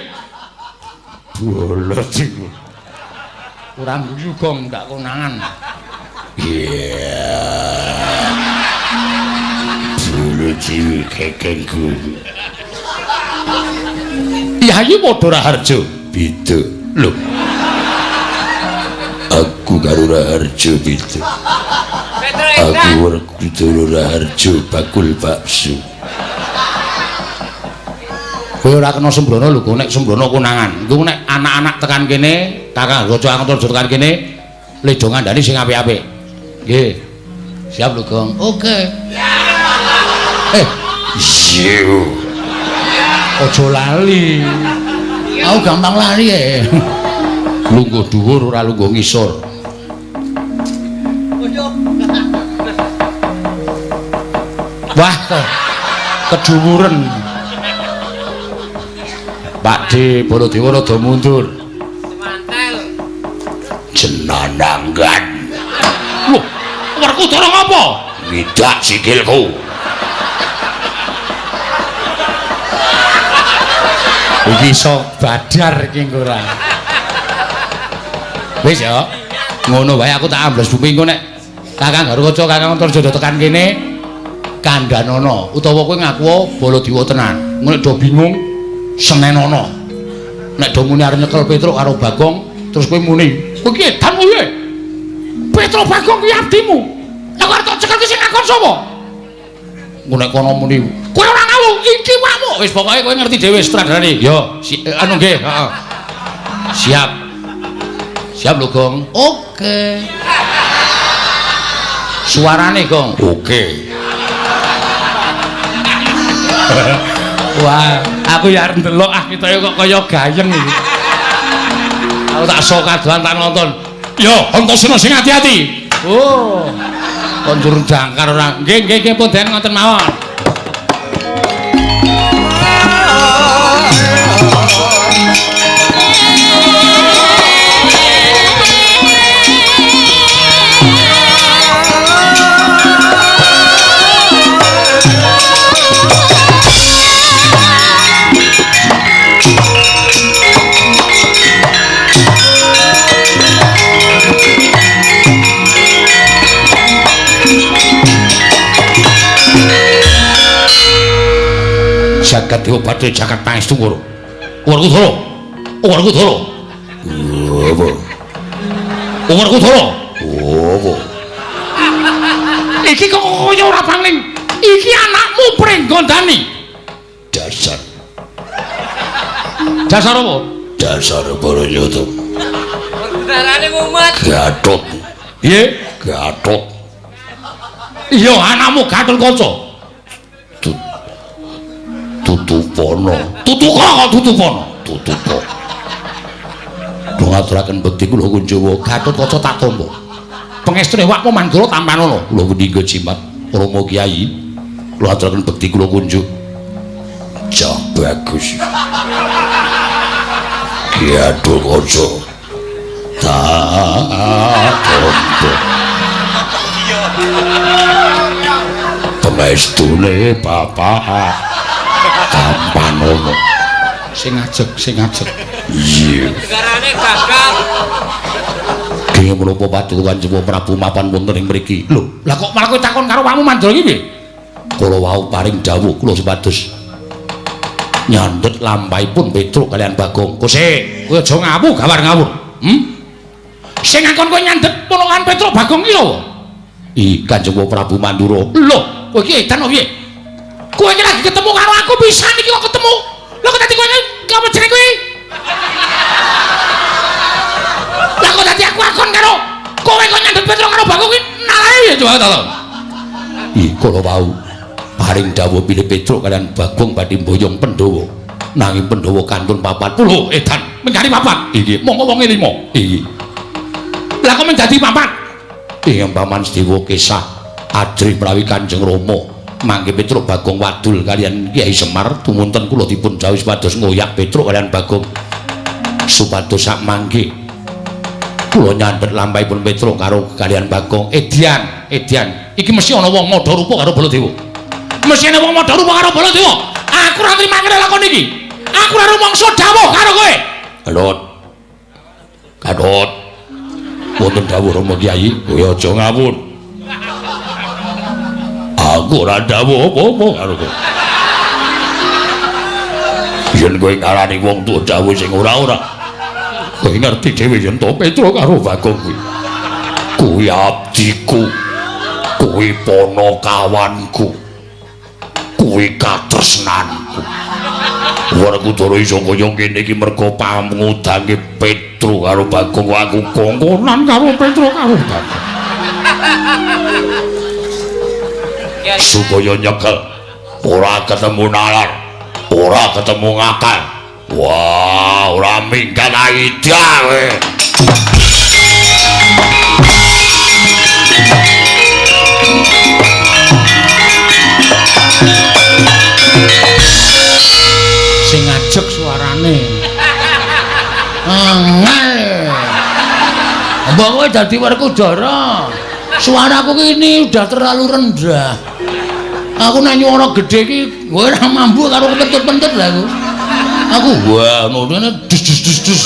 Bola dhewe. Ora guyu gong ndak konangan. Iya. Bola dhewe kekengku. Yayi padha Raharjo. Beda. Lho. Aku karo Raharjo beda. Aku Werkudara Raharjo bakul bakso. Kowe ora kena sembrono lho, nek sembrono konangan. Engko nek anak-anak tekan kene, Kakang Raja Antarja tekan kene, le do ngandani sing apik-apik. Nggih. Siap lho, Gong. Oke. Iya. Aja lali. Aku gampang lali e. Lungguh dhuwur ora lungguh ngisor. Wah, kedhuwuren. Pak D Baladewa rada mundur. Janggan. Lho, Werkudara ngapa? Ngidak sikilku. Iki iso badar iki engko ora. Wis ya. Ngono wae aku tak ambles bumi engko nek Kakang Garukaca, Kakang Antarja tekan kene kandhanono utawa kowe ngaku Baladewa tenan. Nek do bingung senenono. Nek do muni arep nyekel Petruk karo Bagong, terus kowe muni, "Kowe iki edan piye? Petruk Bagong kuwi abdimu. Lah kok arep tak cekel ki sing ngakon sapa?" Engko nek kono muni, "Kowe ora ngawu, iki awakmu." Wis pokoke kowe ngerti dhewe sutradarane. Yo, anu nggih, heeh. Siap. Siap lho, Gong. Oke. Suarane, Gong. Oke. Wah, aku ya arep ndelok ah ketoke kok kaya gayeng iki. Aku tak sok kadoan tak nonton. Yo, Antasena sing ati-ati. Oh. Kon njur jangkar ora. Nggih, nggih, nggih pun den ngoten mawon. Jagat Dewa Bathara jagat pangestu ngoro. Werkudara. Werkudara. Apa? Werkudara. Apa? Iki kok kaya ora pangling. Iki anakmu Pringgondani. Dasar. Dasar apa? Dasar Baranyata. Werkudarane mumet. Gatot. Piye? Gatot. Iya, anakmu Gatotkaca. Tutupono. Tutuka kok tutupono. Tutuka. Kula ngaturaken bekti kula Kunjawa Gatotkaca tak tampa. Pengestune awakmu Mandura tampanono. Kula punika jimat Rama Kyai. Kula aturaken bekti kula kunjuk. Cah bagus. Gatotkaca. Tak tampa. Pengestune bapak tampanono. Sing ajeg, sing ajeg. Iya. Negarane gagal. Dene menapa paduka Kanjeng Prabu mapan wonten ing mriki? Lho, lah kok malah kowe takon karo awakmu Mandura iki piye? Kula wau paring dawuh kula supados nyandhet lampahipun Petruk kalian Bagong. Kose, kowe aja ngawu gawar ngawur. Sing ngakon kowe nyandhet ponokan Petruk Bagong iki lho. Ih, Kanjeng Prabu Mandura. Lho, kowe iki edan piye? Kowe iki lagi ketemu karo aku pisan iki kok ketemu. Lho kok dadi kowe iki apa jenenge kowe? Lah kok dadi aku akon karo kowe kok nyandhet Petruk karo Bagong iki nalae piye coba ta? Ih, kula wau paring dawuh bilih Petruk kalian Bagong badhe mboyong Pandhawa. Nanging Pandhawa kantun papat. Lho, edan, mengkari papat. Iki monggo wonge 5. Iki. Lah kok menjadi papat? Ing Paman Sedewa kesah ajrih menawi Kanjeng Rama mangke Petruk Bagong wadul kalian Kyai Semar tumunten kula dipun dawuhi supados ngoyak Petruk kalian Bagong supados sak mangke kula nyandhet lampahipun Petruk karo kalian Bagong. Edian, edian, iki mesti ana wong madha rupa karo Baladewa. Mesti ana wong madha rupa karo Baladewa. Aku ora trima lakon iki. Aku ora rumangsa dawuh karo kowe. Gatot. Gatot. Wonten dawuh Rama Kyai, kowe aja ngawur. Aku ora dawuh apa-apa karo kowe. Yen kowe ngarani wong tuwa dawuh sing ora-ora, kowe ngerti dhewe yen to Petruk karo Bagong kuwi. Kuwi abdiku. Kuwi ponokawanku. Kuwi katresnanku. Werkudara iso kaya ngene iki merga pamudange Petruk karo Bagong. Aku kongkonan karo Petruk karo Bagong. Supaya nyekel ora ketemu nalar, ora ketemu ngakal. Wah, ora minggat aida kowe. Sing ajeg suarane. Angel. Mbok kowe dadi Werkudara. Suaraku ki ini udah terlalu rendah. Aku nek nyuara gedhe iki kowe ora mampu karo kepentut-pentut lah aku. Aku wah ngono dus dus dus dus.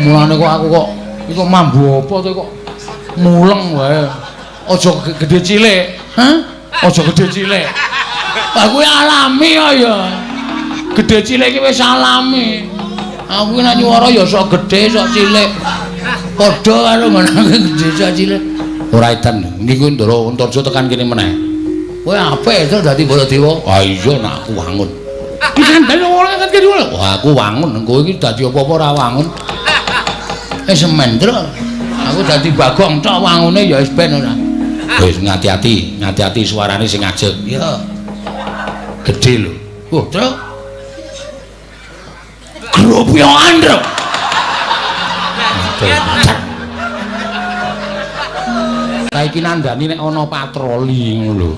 Mulane kok aku kok iku mambu apa to kok muleng wae. Aja gedhe cilik. Hah? Aja gedhe cilik. Aku alami ya. Gedhe cilik iki wis alami. Aku nek nyuara ya sok gedhe sok cilik. Padha karo ngono gedhe sok cilik. Ora edan. Niku Ndara Antarja tekan kene meneh. Kowe apik to dadi Baladewa? Ah iya nek aku wangun. Dikandani ora kan kene. Wah aku wangun, kowe iki dadi apa-apa ora wangun. Wis mendro. Aku dadi Bagong tok wangune ya wis ben ora. Wis ngati-ati, ngati-ati suarane sing ajeg. Ya. Gedhe lho. Oh, Truk. Gropyokan, Truk. Lah iki nandani nek ana patroli ngono lho.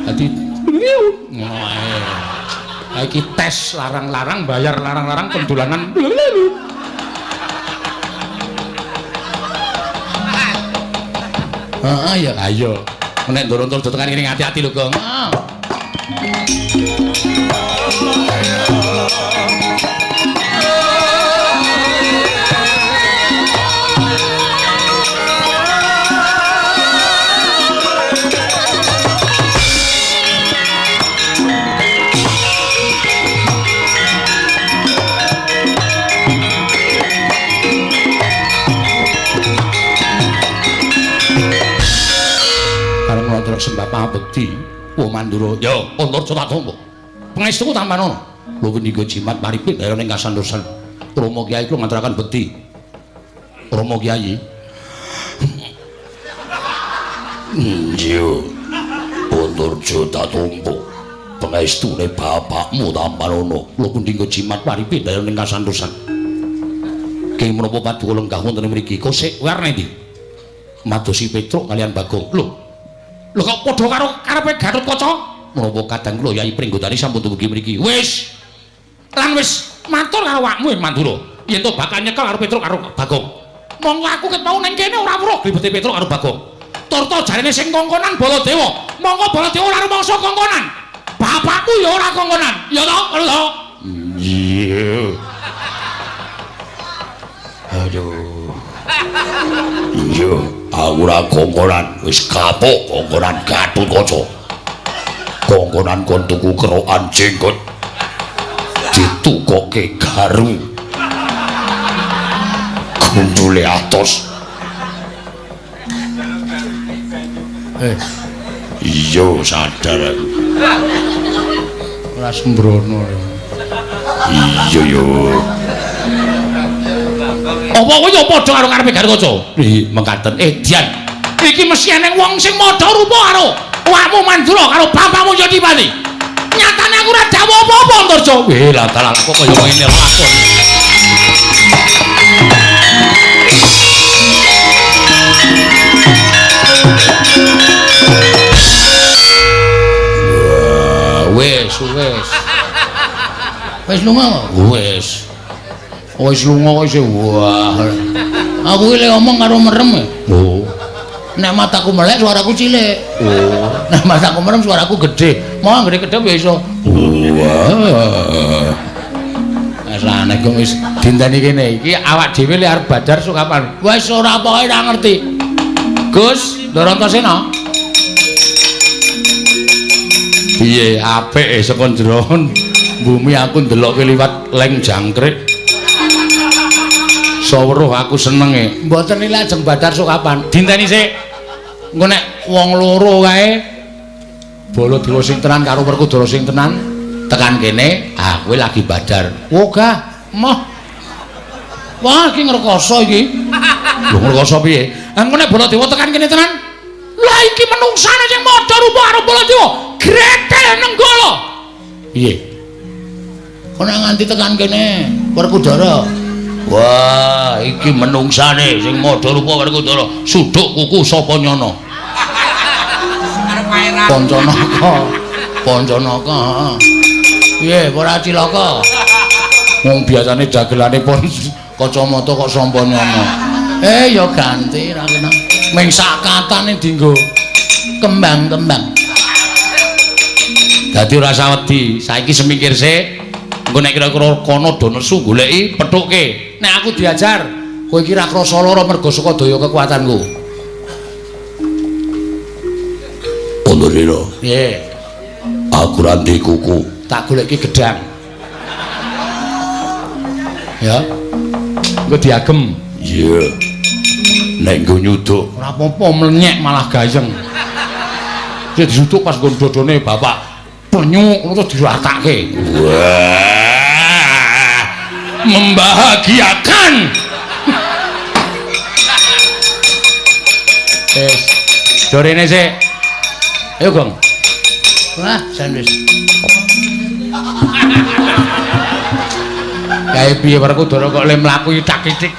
Dadi ngono ae. Lah iki tes larang-larang bayar larang-larang pendolanan. Heeh ya. Ayo. Nek Ndara Antarja tekan kene ati-ati lho, Gong. Heeh. Sembah pangabekti wa Mandura ya Antarja tak tampa pangestuku tampanana lho punika jimat paripit daerah ing kasantosan Rama Kyai kula ngaturaken bekti Rama Kyai iya Antarja tak tampa pangestune bapakmu tampanana lho punika jimat paripit daerah ing kasantosan kenging menapa paduka lenggah wonten mriki kosek warna ndi madosi Petruk kalian Bagong lho. Lho kok padha karo karepe Gatotkaca? Menapa kadang kula Yai Pringgodani sampun dumugi mriki. Wis. Lan wis matur karo awakmu Mandura. Yen to bakal nyekel karo Petruk karo Bagong. Monggo aku ket mau nang kene ora weruh gribete Petruk karo Bagong. Turta jarene sing kongkonan Baladewa. Monggo Baladewa ora rumangsa kongkonan. Bapakku ya ora kongkonan. Ya to, ngono to? Iya. Aduh. Iya. Aku ora kongkonan, wis kapok kongkonan Gatotkaca. Kongkonan kon tuku kerokan jenggot. Ditukoke garu. Gundule atos. Iya sadar aku. Ora sembrono. Iya yo. Apa kowe ya padha karo karepe Gatotkaca? Ih, mekaten edian. Iki mesti eneng wong sing madha rupa karo awakmu Mandura karo bapakmu Jatipati. Nyatane aku ora dawuh apa-apa Antarja. Weh, lah dalah kok kaya ngene lakon. Wah, wis, wis. Wis lunga. Wis. Wis lunga wis wah. Aku iki ngomong karo merem. Oh. Nek mataku melek suaraku cilik. Oh. Nek mataku merem suaraku gedhe. Mau anggere kedhep ya iso. Wah. Wis aneh kok wis dinteni kene. Iki awak dhewe le arep badar sok kapan? Wis ora pokoke ora ngerti. Gus, Ndara Antasena. Piye apik saka jero bumi aku ndelokke liwat leng jangkrik. Saweruh aku senenge. Mboten iki lajeng badar sok kapan? Dinteni sik. Engko nek wong loro kae Baladewa sing tenan karo Werkudara sing tenan tekan kene, ah kowe lagi badar. Wogah, moh. Wah, iki ngrekoso iki. Lho ngrekoso piye? Engko nek Baladewa tekan kene tenan, lah iki menungsane sing madha rupa karo Baladewa, gretel nenggala. Piye? Kok nek nganti tekan kene Werkudara. Wah, iki menungsane sing madha rupa Werkudara, suduk kuku sapa nyana? Pancanaka. Pancanaka, heeh. Piye, ora cilaka? Wong biasane dagelane pon kacamata kok sapa nyana. Ya ganti ra kena. Ming sak katane dienggo kembang-kembang. Dadi ora usah wedi, saiki semingkir sik. Engko nek kira-kira kono do nesu goleki pethukke. Nek aku diajar, kowe iki ra krasa lara mergo saka daya kekuatanku. Antasena. Piye? Aku ra ndek kuku. Tak goleki gedang. Ya. Engko diagem. Iya. Nek nggo nyuduk ora apa-apa mlenyek malah gayeng. Dia disuduk pas nggon dodone bapak. Penyuk ngono terus diratake. Wah. Membahagiakan. Wis. Dorene sik. Ayo, Gong. Wah, jan wis. Kae piye Werkudara kok le mlaku itak-itik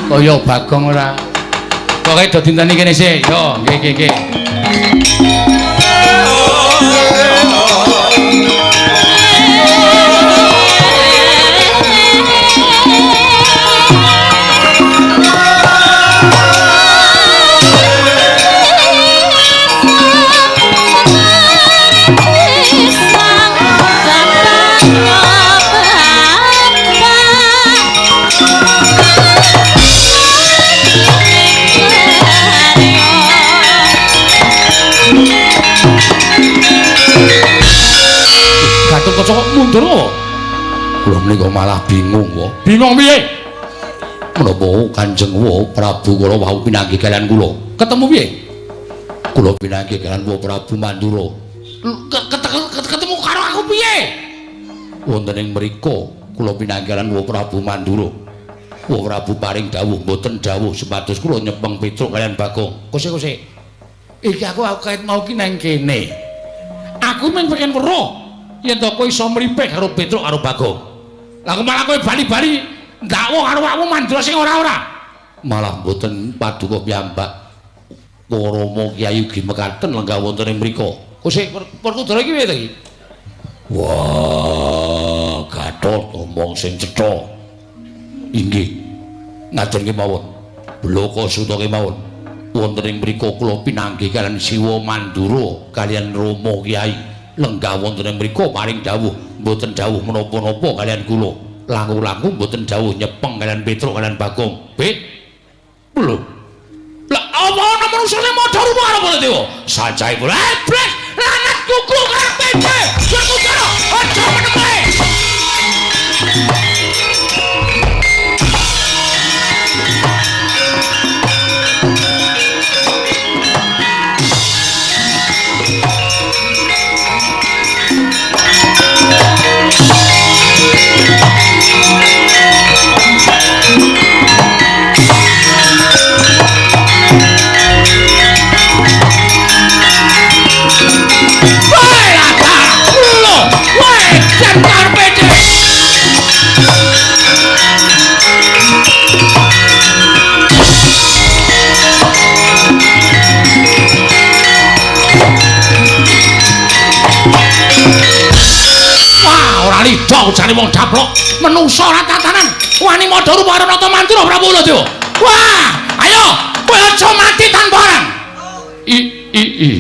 kaya Bagong ora. Pokoke do dinteni kene sik. Yo, nggih nggih nggih. Gatotkaca kok mundur kok? Kula menika malah bingung kok. Bingung piye? Menapa Kanjeng Prabu kala wau pinanggih kalian kula? Ketemu piye? Kula pinanggih kalian Prabu Mandura. Ketemu karo aku piye? Wonten ing mriku kula pinanggih kalian Prabu Mandura. Prabu paring dawuh mboten dawuh supados kula nyepeng Petruk kalian Bagong. Kose-kose. Iki aku kait mau ki nang kene. Aku mung pengen weruh yen to kowe iso mripih karo Petruk karo Bagong. Lah kok malah kowe bali-bali ndakwa karo awakmu Mandura sing ora-ora. Malah mboten paduka piyambak. Rama Kyai ugi mekaten lenggah wonten ing mriku. Kose Werkudara iki piye to iki? Wah, Gatot omong sing cetha. Inggih. Ngaten kemawon. Bloko suta kemawon. Wonten ing mriku kula pinanggih kalian Siwa Mandura kalian Rama Kyai. Lenggah wonten ing mriku paring dawuh mboten dawuh menapa-napa kalian kula. Langkung-langkung mboten dawuh nyepeng kalian Petruk kalian Bagong. Bet. Lho. Lah apa ana manungsane madha rupa karo Baladewa? Sajae kula. Iblis lanat kuku karepe dhewe. Werkudara aja meneng wae. Lido jane wong daplok menungsa ora tatanan wani madha rupa karo Nata Mandura Prabu Baladewa. Wah, ayo kowe aja mati tanpa arang. I i i.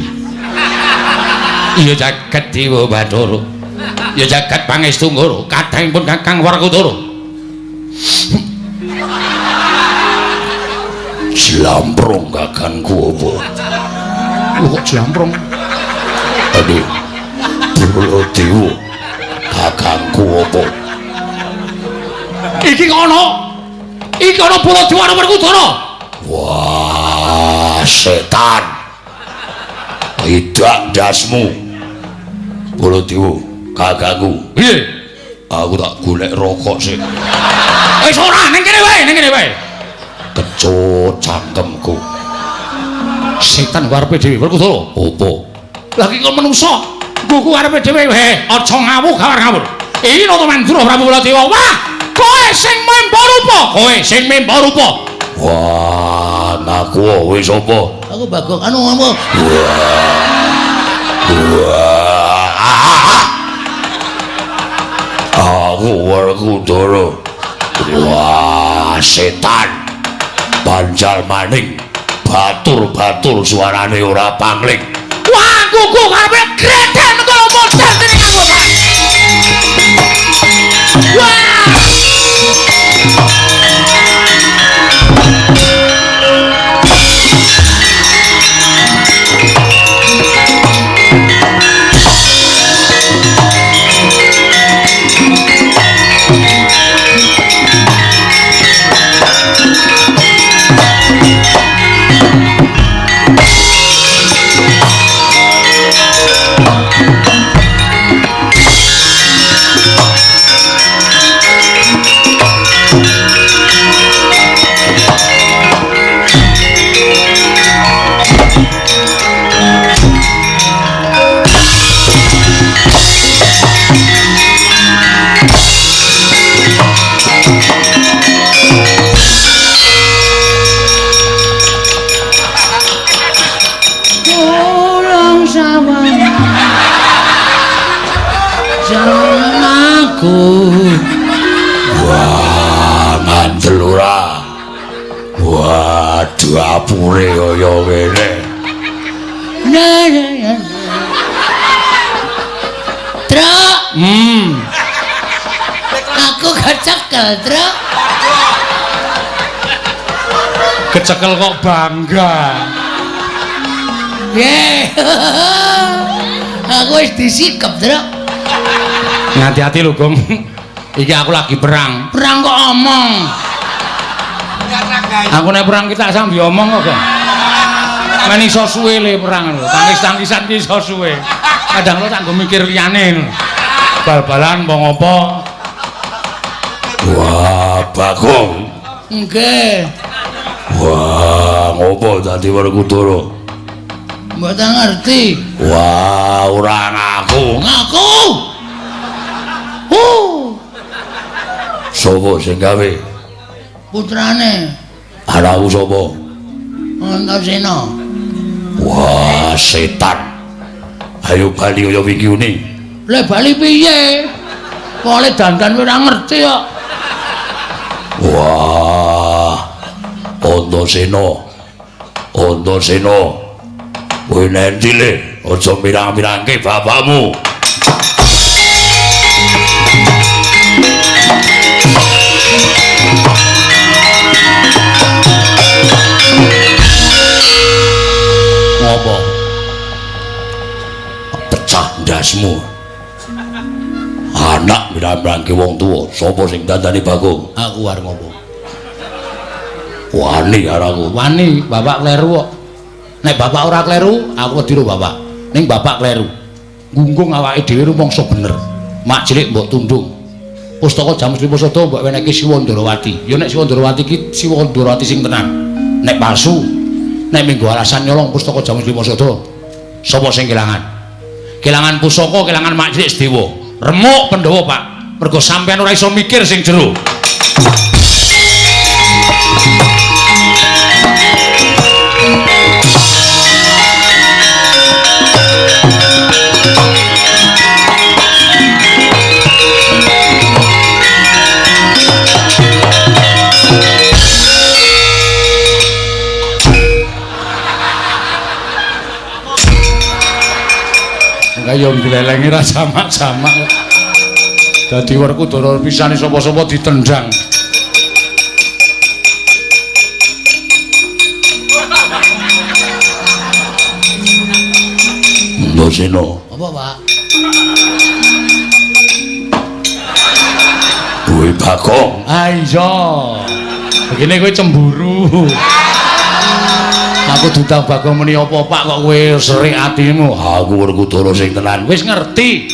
Iya jagat Dewa Bathara. Ya jagat Pangestu Ngoro kadangipun Kakang Werkudara. Jlamprong kakangku apa? Lho kok jlamprong? Aduh. Baladewa. Kakangku apa? Iki kono. Iki ana Baladewa karo Werkudara. Wah, setan. Idak ndasmu. Baladewa, kakangku. Piye? Aku tak golek rokok sik. Wis ora, ning kene wae, ning kene wae. Kecut cangkemku. Setan karepe dhewe Werkudara. Apa? Lah iki kok menungsa. Kuku karepe dhewe, he, aja ngawur ngawur. Iki Nata Mandura Prabu Baladewa. Wah, kowe sing memba rupa, kowe sing memba rupa. Wah, ngaku wis apa? Aku Bagong anu apa? Wah. Aku Werkudara. Wah, setan. Pancal maning batur-batur suarane ora pangling. Wah, kuku karepe greden kaya modal dening aku, Pak. Wah! Wah, ngandel ora. Waduh, apure kaya ngene. Truk. Aku kecekel, Truk. Kecekel kok bangga. Ye. Aku wis disikep, Truk. Hati-hati lho, Gong. Iki aku lagi perang. Perang kok omong. Aku nek perang ki tak sambi omong kok, Gong. Men iso suwe le perang lho. Tangis-tangisan ki iso suwe. Kadang lo tak nggo mikir liyane. Bal-balan apa ngopo. Wah, Bagong. Nggih. Wah, ngopo dadi Werkudara? Mboten ngerti. Wah, ora ngaku. Ngaku. Sopo sing gawe? Putrane. Anakku sapa? Antasena. Wah, setan. Ayo bali kaya wingi uni. Lah bali piye? Kok dandan ora ngerti kok. Wah. Antasena. Antasena. Kowe nendi le? Aja mirang-mirangke bapakmu. Ngopo? Pecah ndasmu. Anak mirang-mirangke wong tuwa, sapa sing dandani Bagong? Aku arep ngopo? Wani karo aku. Wani, bapak kleru kok. Nek bapak ora kleru, aku wedi karo bapak. Ning bapak kleru. Gunggung awake dhewe rumangsa bener. Mak cilik mbok tundung. Pustaka Jamus Limusada mbok wenehke Siwa Ndarawati. Ya nek Siwa Ndarawati iki Siwa Ndarawati sing tenan. Nek palsu, nek minggu alasan nyolong pustaka Jamus Limusada, sapa sing kelangan? Kelangan pusaka, kelangan mak cilik sedewa. Remuk Pandhawa, Pak. Mergo sampean ora iso mikir sing jero. Kaya nglelengi ra jamak-jamak. Dadi Werkudara pisane sapa-sapa ditendang. Antasena. Apa, Pak? Kowe Bagong. Ah iya. Begini kowe cemburu. Aku diundang Bagong muni apa, Pak, kok kowe serik atimu? Aku Werkudara sing tenan. Wis ngerti.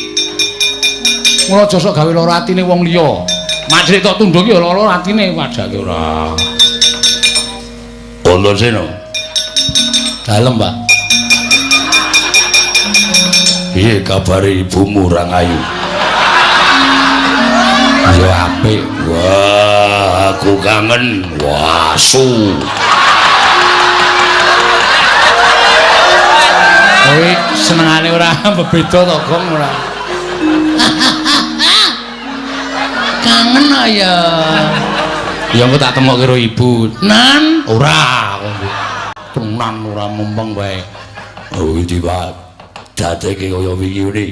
Mula aja sok gawe lara atine wong liya. Mak cilik tok tunduk ya lara atine wajake ora. Antasena. Dalem, Pak. Piye kabare ibumu Rangayu? Ya apik. Wah, aku kangen. Wah, su. Kowe senengane ora bebeda to, Gong, ora? Kangen ya. Ya engko tak temokke karo ibu. Nan, ora. Tenan ora mempeng wae. Oh iki Pak. Dadeke kaya wingi ngene.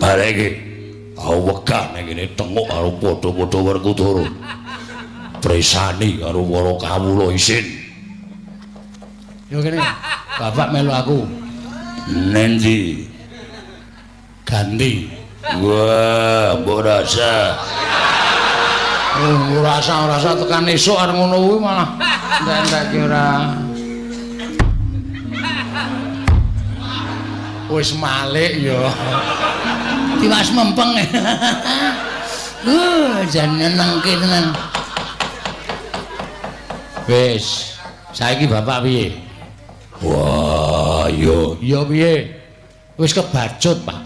Bareke aku wegah ning kene tengok karo padha-padha Werkudara. Presani karo para kawula isin. Yo kene. Bapak melu aku. Nendi? Ganti. Wah, mbok rasa. Oh, rasa tekan esuk arep ngono kuwi malah entek-entekke ora. Wis malik ya. Tiwas mempeng. Jan nyenengke tenan. Wis, saiki bapak piye? Wah, yo. Ya piye? Wis kebacut, Pak.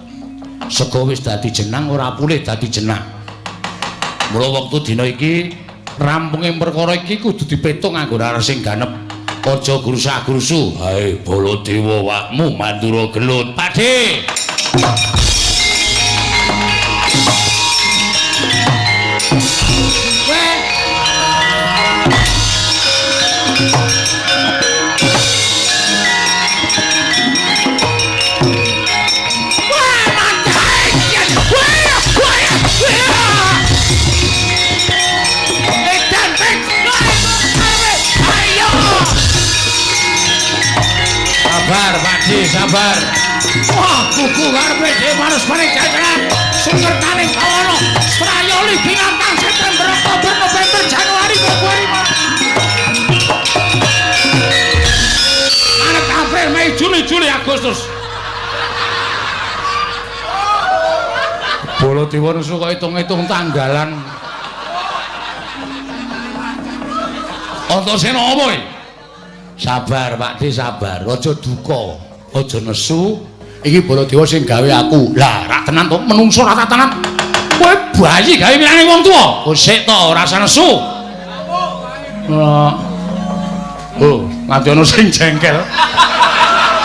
Sego wis dadi jenang ora pulih dadi jenang. Mula wektu dina iki rampunge perkara iki kudu dipetung nganggo raras sing ganep. Aja grusak-grusu. Hae Baladewa wakmu Mandura gelut. Pakde. Sabar, Pakde, sabar. Wah, kuku karepe dhewe manus-maning jajaran. Sungertaning bawana, Strayoli binatang September, Oktober, November, Januari, Februari, Maret. Maret, April, Mei, Juni, Juli, Agustus. Baladewa nesu kok hitung-hitung tanggalan. Antasena apa iki? Sabar Pakde, sabar. Aja duka, aja nesu. Iki Baladewa sing gawe aku. Lah, rak tenan to, menungso ora tenan. Kowe bayi gawe milange wong tuwa. Oh, sik to, ora usah nesu. Oh, nganti ana sing jengkel.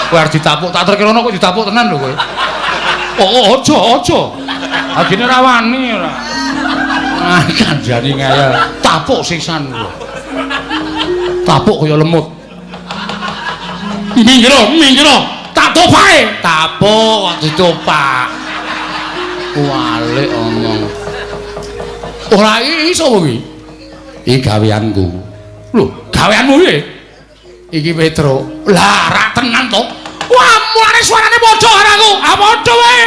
Kowe arep ditapuk, tak terkira kok ditapuk tenan lho kowe. Oh, aja, aja. Agene ora wani ora. Ah, kandhani ngeyel. Tapuk sisan kowe. Tapuk kaya lemut. Minggir, minggir. Tak topake. Tapuk kok ditopak. Walik omong. Ora iso kuwi. Iki gaweanku. Lho, gaweanmu piye? Iki Petro. Lah, rak tenan to. Wah, mulane suarane padha karo aku. Ah, padha wae.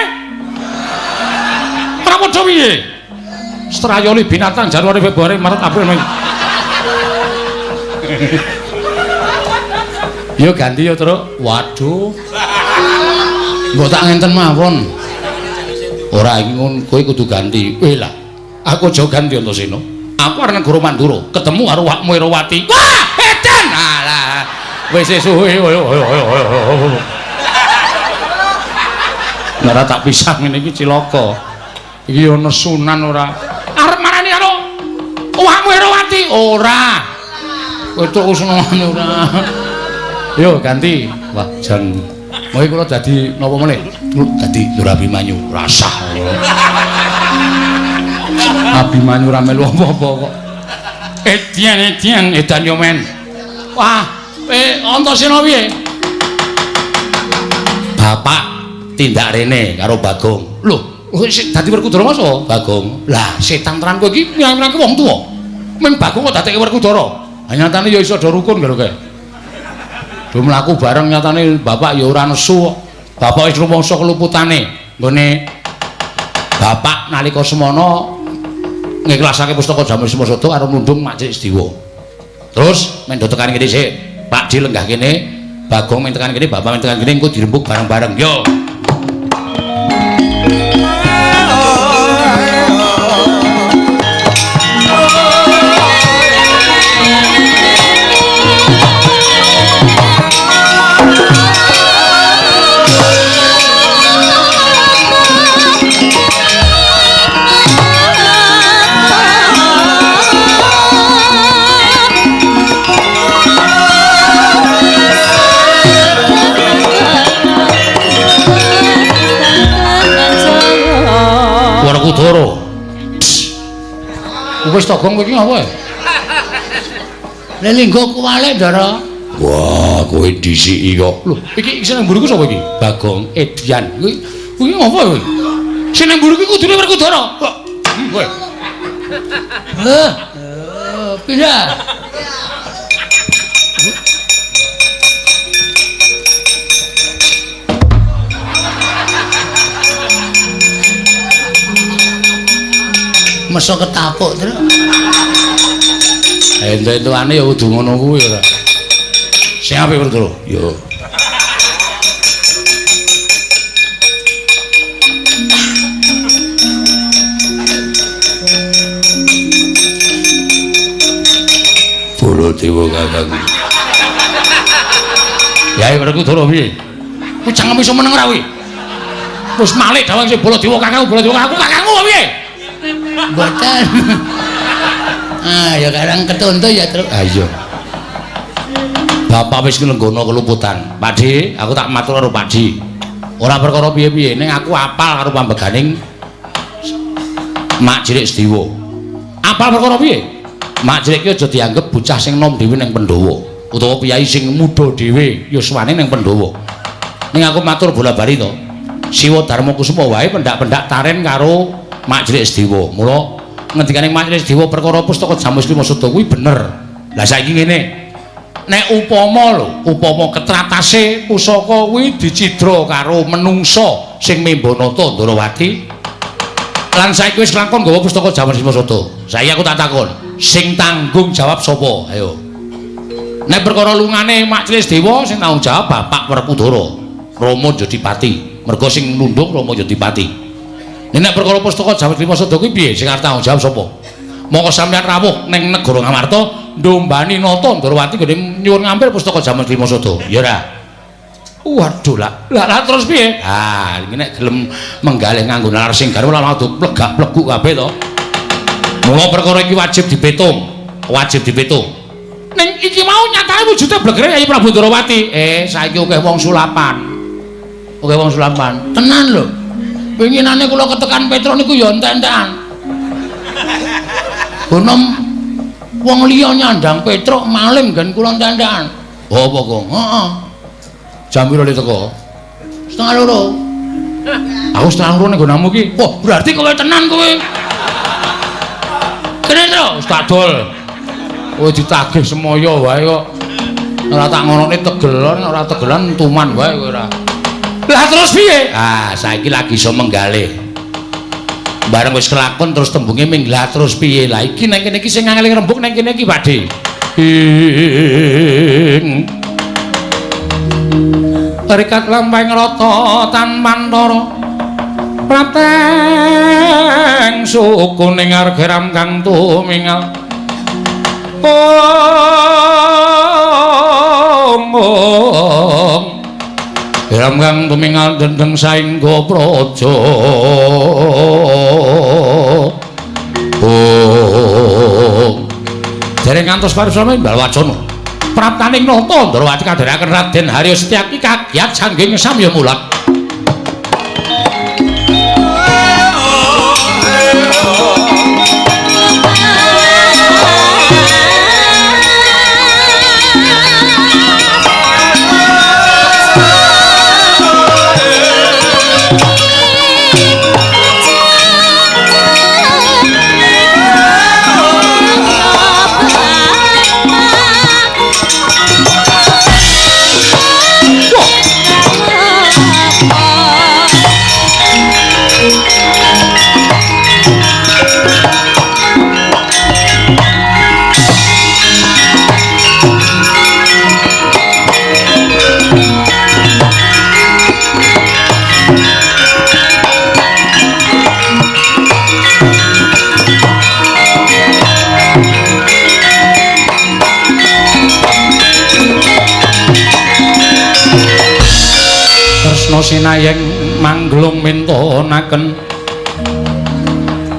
Ora padha piye? Strayoli binatang Januari, Februari, Maret, April, Mei. Yo ganti yo, Truk. Waduh. Mbok tak ngenten mawon. Ora iki ngono, kowe kudu ganti. Weh lah. Aku aja ganti Antasena. Aku arep negara Mandura, ketemu karo wakmu Irawati. Wah, edan. Alah. Wis suwe. Ora tak pisah ngene iki cilaka. Iki yo nesunan ora. Arep marani karo wakmu Irawati? Ora. Kowe tok senengane ora. Yo ganti. Wah, jan. Monggo kula dadi napa meneh? Dadi Lur Abimanyu. Rasah. Abimanyu ora melu apa-apa kok. Edian, edian, edan yo men. Wah, Antasena piye? Bapak tindak rene karo Bagong. Lho, wis dadi Werkudara masa Bagong? Lah, setan tenan kowe iki mirang-mirangke wong tuwa. Men Bagong kok dadekke Werkudara. Ha nyatane ya iso do rukun karo kae. Do mlaku bareng nyatane bapak ya ora nesu kok. Bapak wis rumangsa keluputane nggone bapak nalika semono ngikhlasake pustaka Jamus Sumosada karo nundung Makcik Sediwa. Terus mendo tekan kene sik. Pak Di lenggah kene, Bagong men tekan kene, bapak men tekan kene engko dirembug bareng-bareng. Yo. Werkudara. Wis to gong kowe iki apa? Lah linggo kuwalik, Ndara. Wah, kowe dhisiki kok. Lho, iki sing nang mburiku sapa iki? Bagong Edian. Kuwi kuwi ngopo kowe? Sing nang mburiku kudune Werkudara. Kok kowe. Heh. Pindah. Meso ketapuk terus. Entuk-entukane ya kudu ngono kuwi ora. Sing apik Werkudara. Yo. Baladewa kakangku. Yai Werkudara piye? Kuwi cangkem iso meneng ora kuwi? Wis malik dawang sing Baladewa kakangku, Baladewa kakangku, kakangku piye? Mboten. Ah, ya karang ketonto ya, Truk. Ah iya. Bapak wis nglenggono keluputan. Pakde, aku tak matur karo Pakde. Ora perkara piye-piye, ning aku apal karo pambeganing Mak Cilik Sediwa. Apal perkara piye? Mak Cilik ki aja dianggep bocah sing nom dhewe ning Pandhawa utawa piyai sing muda dhewe yuswane ning Pandhawa. Ning aku matur bola-bali to. Siwa Darma Kusuma wae pendak-pendak taren karo Mak Cilik Sediwa. Mula ngendikane Mak Cilik Sediwa perkara pustaka Jamus Lima Sada kuwi bener. Lah saiki ngene. Nek upama lho, upama ketratase pusaka kuwi dicidra karo menungsa sing memba nata Ndarawati. Lan saiki wis kelakon nggawa pustaka Jamus Lima Sada. Saiki aku tak takon, sing tanggung jawab sapa? Ayo. Nek perkara lungane Mak Cilik Sediwa sing tanggung jawab Bapak Werkudara, Rama Jodipati. Mergo sing nundung Rama Jodipati. Nek perkara pustaka Jamus Lima Sada kuwi piye? Sing arep tanggung jawab sapa? Mongko sampeyan rawuh ning negara Ngamarta ndombani nata Ndarawati gone nyuwun ngampil pustaka Jamus Lima Sada. Ya ora? Waduh lah. Lah terus piye? Ah, iki nek gelem menggalih nganggo nalar sing garwa lah kudu plegak-pleguk kabeh to. Mula perkara iki wajib dipitung. Wajib dipitung. Ning iki mau nyatane wujude blegere Kyai Prabu Ndarawati. Saiki akeh wong sulapan. Akeh wong sulapan. Tenan lho. Winginane kula ketekan Petro niku ya entek-entekan. Bonom wong liya nyandang Petruk maling nggen kula entek-entekan. Oh, apa kok? Heeh. Jam piro le teko? 1:30. Aku 1:30 ning nggonamu iki. Wah, berarti kowe tenan kowe. Kene to, wis tak dol. Kowe ditagih semoyo wae kok. Ora tak ngonone tegelan, ora tegelan tuman wae kowe ora. Lah terus piye? Ah, saiki lagi iso menggalih. Bareng wis kelakon terus tembunge ming lah terus piye? Lah iki nang kene iki sing angel rembug nang kene iki, Pakde. Ing Rikat lampahing rata tanpantara prapteng suku ning argeram kang tumingal. Ong ong geram kang tumingal dendeng saengga praja. Ong dereng ngantos parisama imbal wacana. Praptaning nata Ndarawati kadherekaken Raden Harya Setyaki kagiat sangging samya mulat. Tresna sinayeng mangglung mintonaken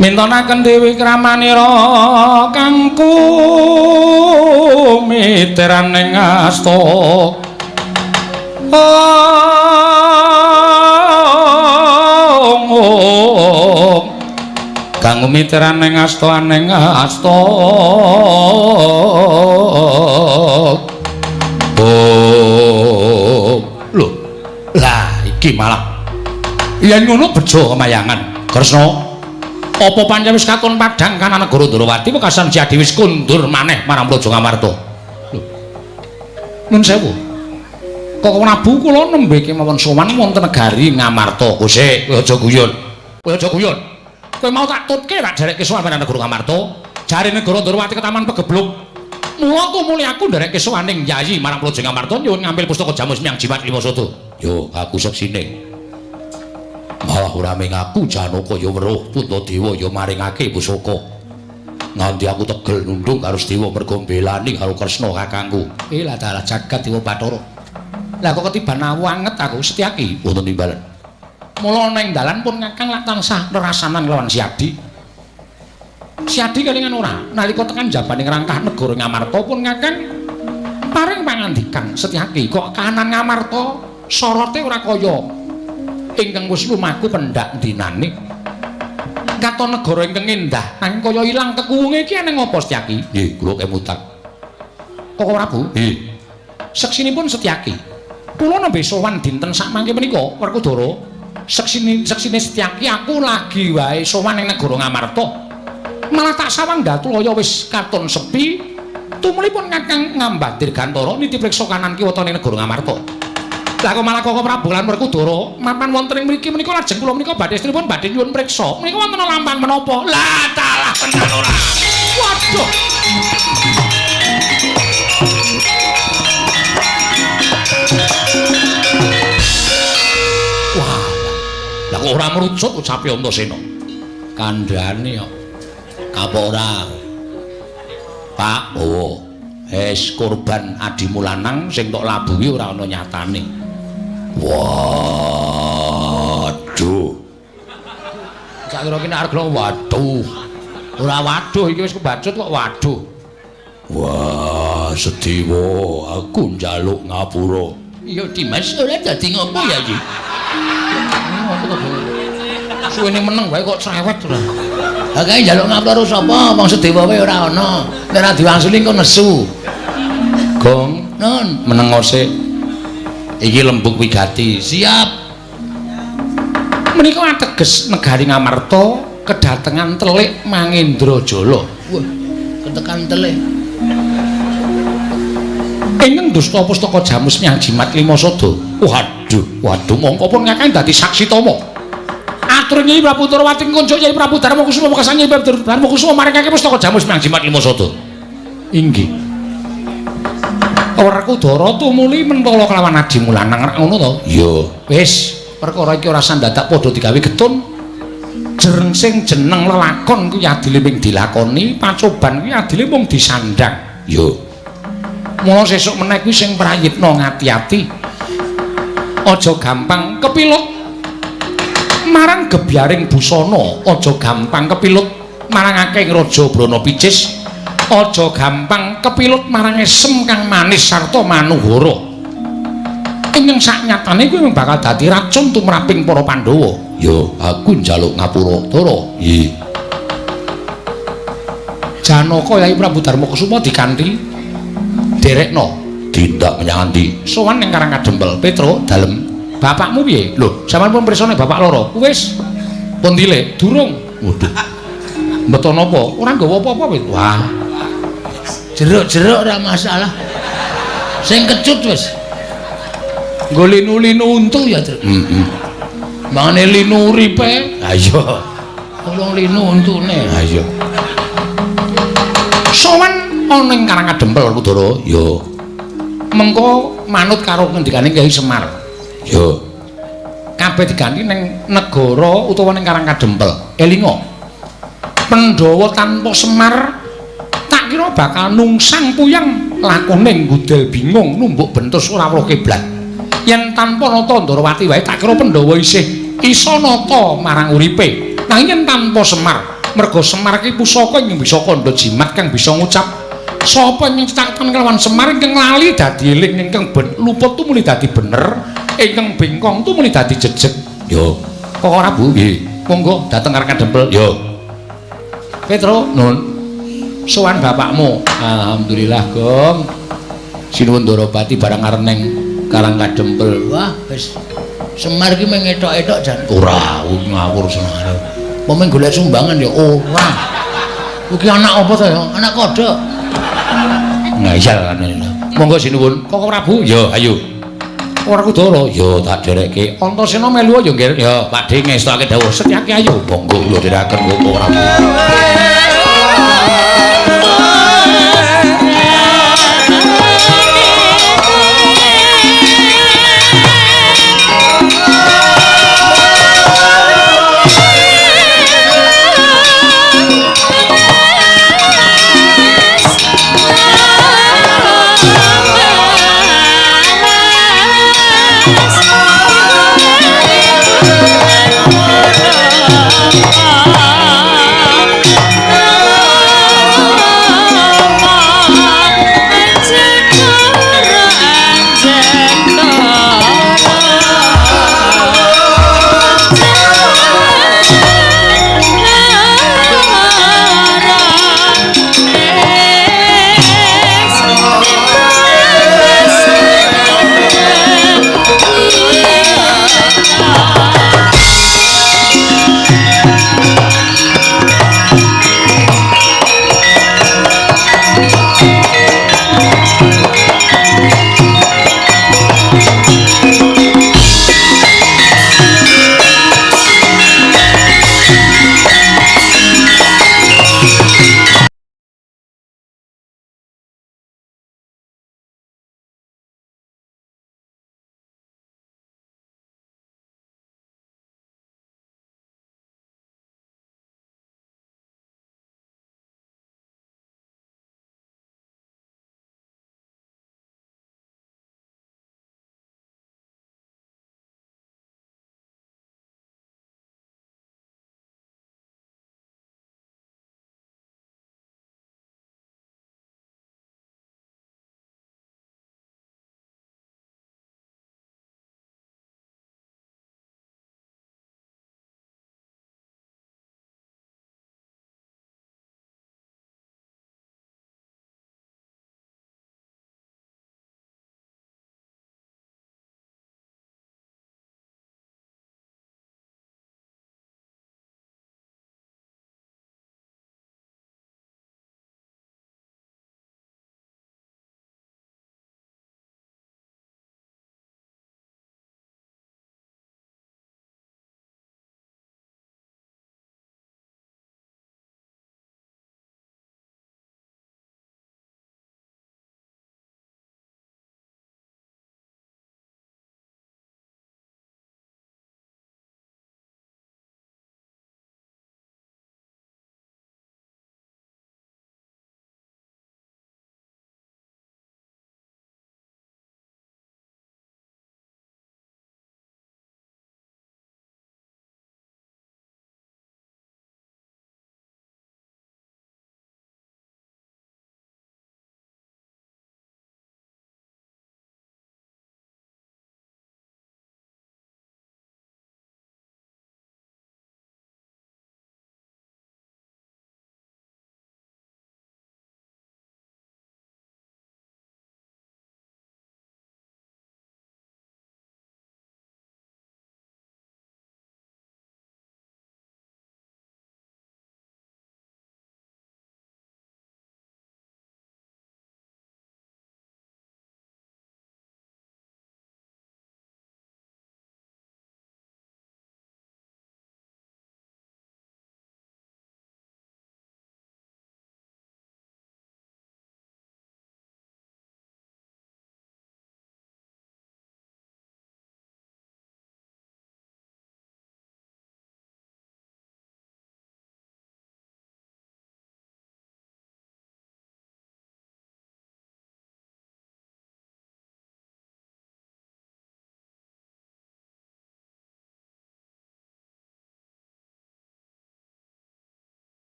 mintonaken dewi kramanira kang kumiteraning asta. Ong Kang umiteran ing asta aning asta. Oh, lho. Lah iki malah yen ngono bejo kemayangan. Kresna, apa pancen wis katon padhang kanan negara Ndrawati wekasan Siadi wis kundur maneh marang Praja Ngamarta. Lho. Nun sewu. Koko Prabu kula nembe kemawon sowan wonten negari Ngamarta. Kosek, kowe aja guyon. Kowe aja guyon. Kowe mau tak tutke tak derekke sowan marang negara Ngamarta. Jare negara Ndrawati ketaman pegebluk. Mula tumuli aku nderekke sowan ning Yayi marang Praja Ngamarta nyuwun ngambil pustaka Jamus Miang Jimat Lima Sada. Yo, aku seksine. Malah ora ming aku Janaka ya weruh Puntadewa ya maringake pusaka. Nganti aku tegel nundung karo Sedewa mergo mbelani karo Kresna kakangku. Lah dalah jagat Dewa Bathara. Lah kok ketiban awu anget aku Setyaki wonten timbalan. Mula ana ing dalan pun kakang lak tansah nerasanan lawan Siadi. Siadi kelingan ora nalika tekan jabaning rangkah negara Ngamarta pun kakang paring pangandikan Setyaki kok kahanan Ngamarta sorote ora kaya ingkang wis lumaku pendak dinane. Katon negara ingkang endah nanging kaya ilang kekuwunge iki eneng apa Setyaki? Nggih, kula kemutan. Koko Prabu? Nggih. Seksinipun Setyaki. Kula nembe sowan dinten sakmangke menika Werkudara. Seksine Setyaki aku lagi wae sowan ing negara Ngamarta. Malah tak sawang Datulaya wis katon sepi. Tumulipun kakang ngambah dirgantara niti priksa kanan kiwa ing negara Ngamarta. Lah kok malah Koko Prabu lan Werkudara mapan wonten ing mriki menika lajeng kula menika badhe estripun badhe nyuwun priksa. Menika wonten lampang menapa? Lah dalah tenan ora. Waduh. Wah. Lah kok ora merucut ucape Antasena. Kandhane kok. Kapok ora. Pak, bawa. Wis korban adimu lanang sing tok labuhi ora ana nyatane. Waduh. Sak kira ki nek arep waduh. Ora waduh iki wis kebacut kok waduh. Wah, Sedewa, aku njaluk ngapura. Iya, Dimas, ora dadi ngopo ya iki? Suwene meneng wae kok cerewet ora. Ha kae njaluk ngapura karo sapa? Wong Sedewa wae ora ana. Nek ora diwangsuli engko nesu. Gong, nun, meneng sik. Iki lembug wigati. Siap. Menika ateges negari Ngamarta kedatengan telik Mangendrajala. Wah, ketekan telik. Ingkang dusta pustaka Jamus Miang Jimat Lima Sada. Waduh, waduh mongko pun kakang dadi saksi tama. Atur Nyai Prabu Ndrawati kunjuk Nyai Prabu Darma Kusuma wekasan Nyai Prabu Darma Kusuma maringake pustaka Jamus Miang Jimat Lima Sada. Inggih. Werkudara tumuli mentala kelawan adimu lanang rak ngono to? Iya. Wis, perkara iki ora sandadak padha digawe getun. Jreng sing jeneng lelakon kuwi adile mung dilakoni, pacoban kuwi adile mung disandang. Iya. Mula sesuk meneh kuwi sing prayitna ngati-ati. Aja gampang kepilut marang gebyaring busana, aja gampang kepilut marang akeh raja Brana Picis. Aja gampang kepilut marang esem kang manis sarta manuhara. Ingkang saknyatane kuwi bakal dadi racun tumraping para Pandhawa. Ya, aku njaluk ngapura, Ndara. Nggih. Janaka Yai Prabu Darma Kusuma dikanthi derekno tindak menyang endi? Sowan ning Karang Kadempel, Petruk dalem. Bapakmu piye? Lho, sampeyan pun pirsa nek bapak lara. Wis. Pun tilik, durung. Waduh. Mbeto napa? Ora nggawa apa-apa, Pit. Wah. Jeruk-jeruk ora masalah. Sing kecut wis. Nggo linu-linu untu ya, Truk. Heeh. Mangane linu uripe. Ha iya. Tolong linu untune. Ha iya. Sowan ana ing Karang Kadempel, Werkudara. Ya. Mengko manut karo ngendikane Kyai Semar. Ya. Kabeh diganti ning negara utawa ning Karang Kadempel. Elinga. Pandhawa tanpa Semar tak kira bakal nungsang puyang lakone nggudel bingung numbuk bentus ora weruh kiblat. Yen tanpa nata Ndrawati wae tak kira Pandhawa isih iso nata marang uripe. Nanging yen tanpa Semar, merga Semar ki pusaka ingkang bisa kandha jimat kang bisa ngucap sapa ingkang cetakan kelawan Semar ingkang lali dadi eling, ingkang luput tumuli dadi bener, ingkang bengkong tumuli dadi jejeg. Yo, Koko Prabu. Nggih. Monggo dhateng Karang Kadempel. Yo. Petro, Nun. Sowan bapakmu. Alhamdulillah, Gong. Sinuwun Ndorobati barang areneng Karang Kadempel. Wah, wis Semar ki mung etok-etok jan. Ora, ngawur senengane. Apa mung golek sumbangan ya ora. Kuwi anak apa to ya? Anak kodhok. Ngayal kan. Monggo sinuwun. Koko Prabu, ya ayo. Werkudara, ya tak dherekke. Antasena melu ya, Nggir. Ya, Pakdhe ngestokake dawuh. Setyaki ayo. Monggo kula dherekaken Koko Prabu.